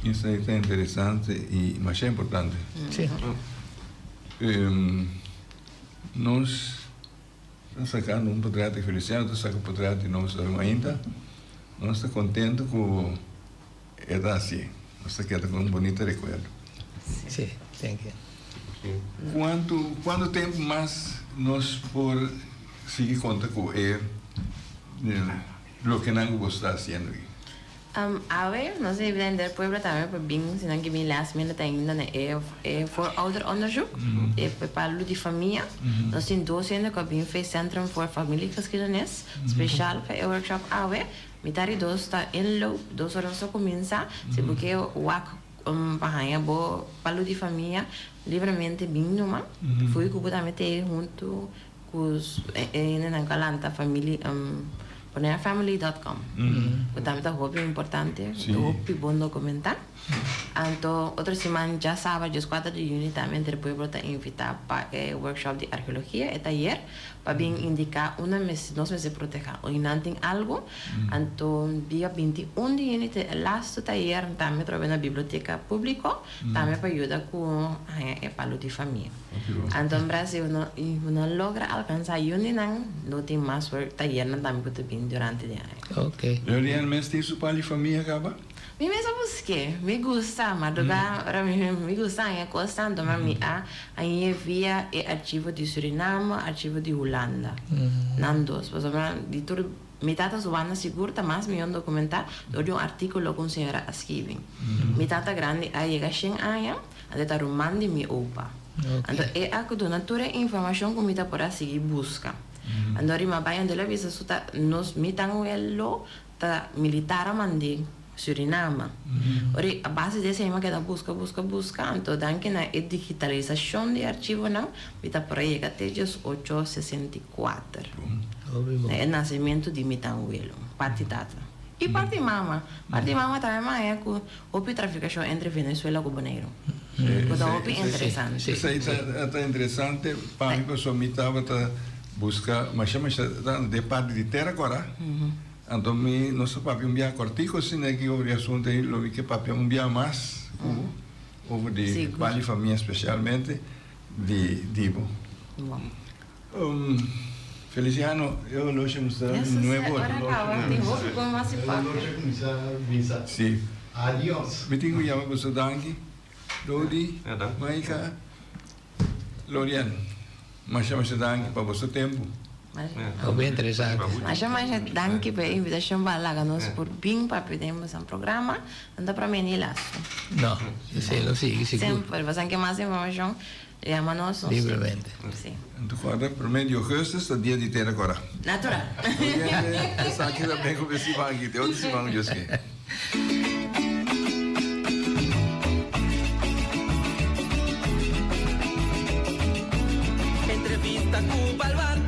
Esei ta interesante i masha importante. Sí. Nos. Ta sacando un potret di Feliciano ta saca potret di nos awe mainta. Nos ta contento cu e ta hacié. Nos ta keda cu un bonito recuerdo. Sí, thank you. Cuanto, cuanto tempo mas nos por sigui conta cu e lokenan cu boso ta haciendo aki? Awe nos a invita henter pueblo tambe pa bin si nan ke bin last minute ainda na e e voorouderonderzoek e palu di famia. Nos tin dos hende ku a bin for e Centrum voor Familiegeschiedenis speciaal pa e workshop awe. Mitar di dos ta inloop, dos ora nos ta kuminsá. Si bo ke wak pa haña bo palu di famia libremente bin numa. Fui ku bo tambe ta ei huntu Ku e hendenan ku a lanta family Bonairefamily dot com ku tambe ta hopi importante hopi bon dokumentá. Anto otro siman djasabra dieskuater di yüni tambe Entre Pueblo ta invitá pa e workshop di arkeologia e tayer pa bin indiká unda nos mester protehá oi nan tin algu. Anto dia 21 di yüni ta e lastu tayer tambe trobe na biblioteka públiko tambe pa yuda ku haña e palu di famia. Anto en Brasil no no logra alcansa yun di nan no tin mas work tayernan tambe cu ta bin durante di aña. Ok. Lorian mes tin su pali famia caba? Mi mes a busque, mi gusta, madruga ora mi mi gusta haña cos tanto ma mi a hañ'e via e archivo di Suriname, archivo di Hulanda, nan dos, pasobra di tur mi tata su banda sigur ta mas miyon documenta door di un articulo cu un señora a skibi. Mi tata grandi a yega shen aña. Anto e ta ruman di mi opa. Anto e a duna tur e informashon ku mi ta por a sigui buska. Anto rima bai anto el a bisa su ta nos mi tan welo ta militar a mand'é Suriname. Ora a base di esei mi a keda buska buska buska anto danki na e digitalisashon di archivonan mi ta por a yega te diesocho 64 na e nasementu di mi tan welo parti tata i parti mama. Parti mama tambe mi a haña ku Hopi trafikashon entre Venezuela ku Boneiru. Ku ta hopi interesante. Esei ta interesante pa mi pasobra mi tabata buska masha masha de parti di tera kora. Anto mi nos a papia un biaha kòrtiku asina aki over di asuntu ei lo mi ke papia un biaha mas ku bo over di bali famia spesialmente di di bo. Feliciano, e horloge musta nuevo horloge. E horloge cuminsa bisa. Si. Adios. Mi tin cu yama boso danki. Dody, Maika, Lorian. Masha masha danki pa boso tempo. Hopi interesante. Masha masha danki pa e invitacion pa laga nos por bin papia den boso programa. No ta prome ni lasto. No, esey lo sigui sigur. Semper. Boso ke mas informacion Yama nos. Libremente. Sí. Anto corda primer di augustus ta dia di tera cora. Natural. Oyente, esaki ta ben cu e siman aki, te otro siman Dios ke. Entrevista cu baluarte.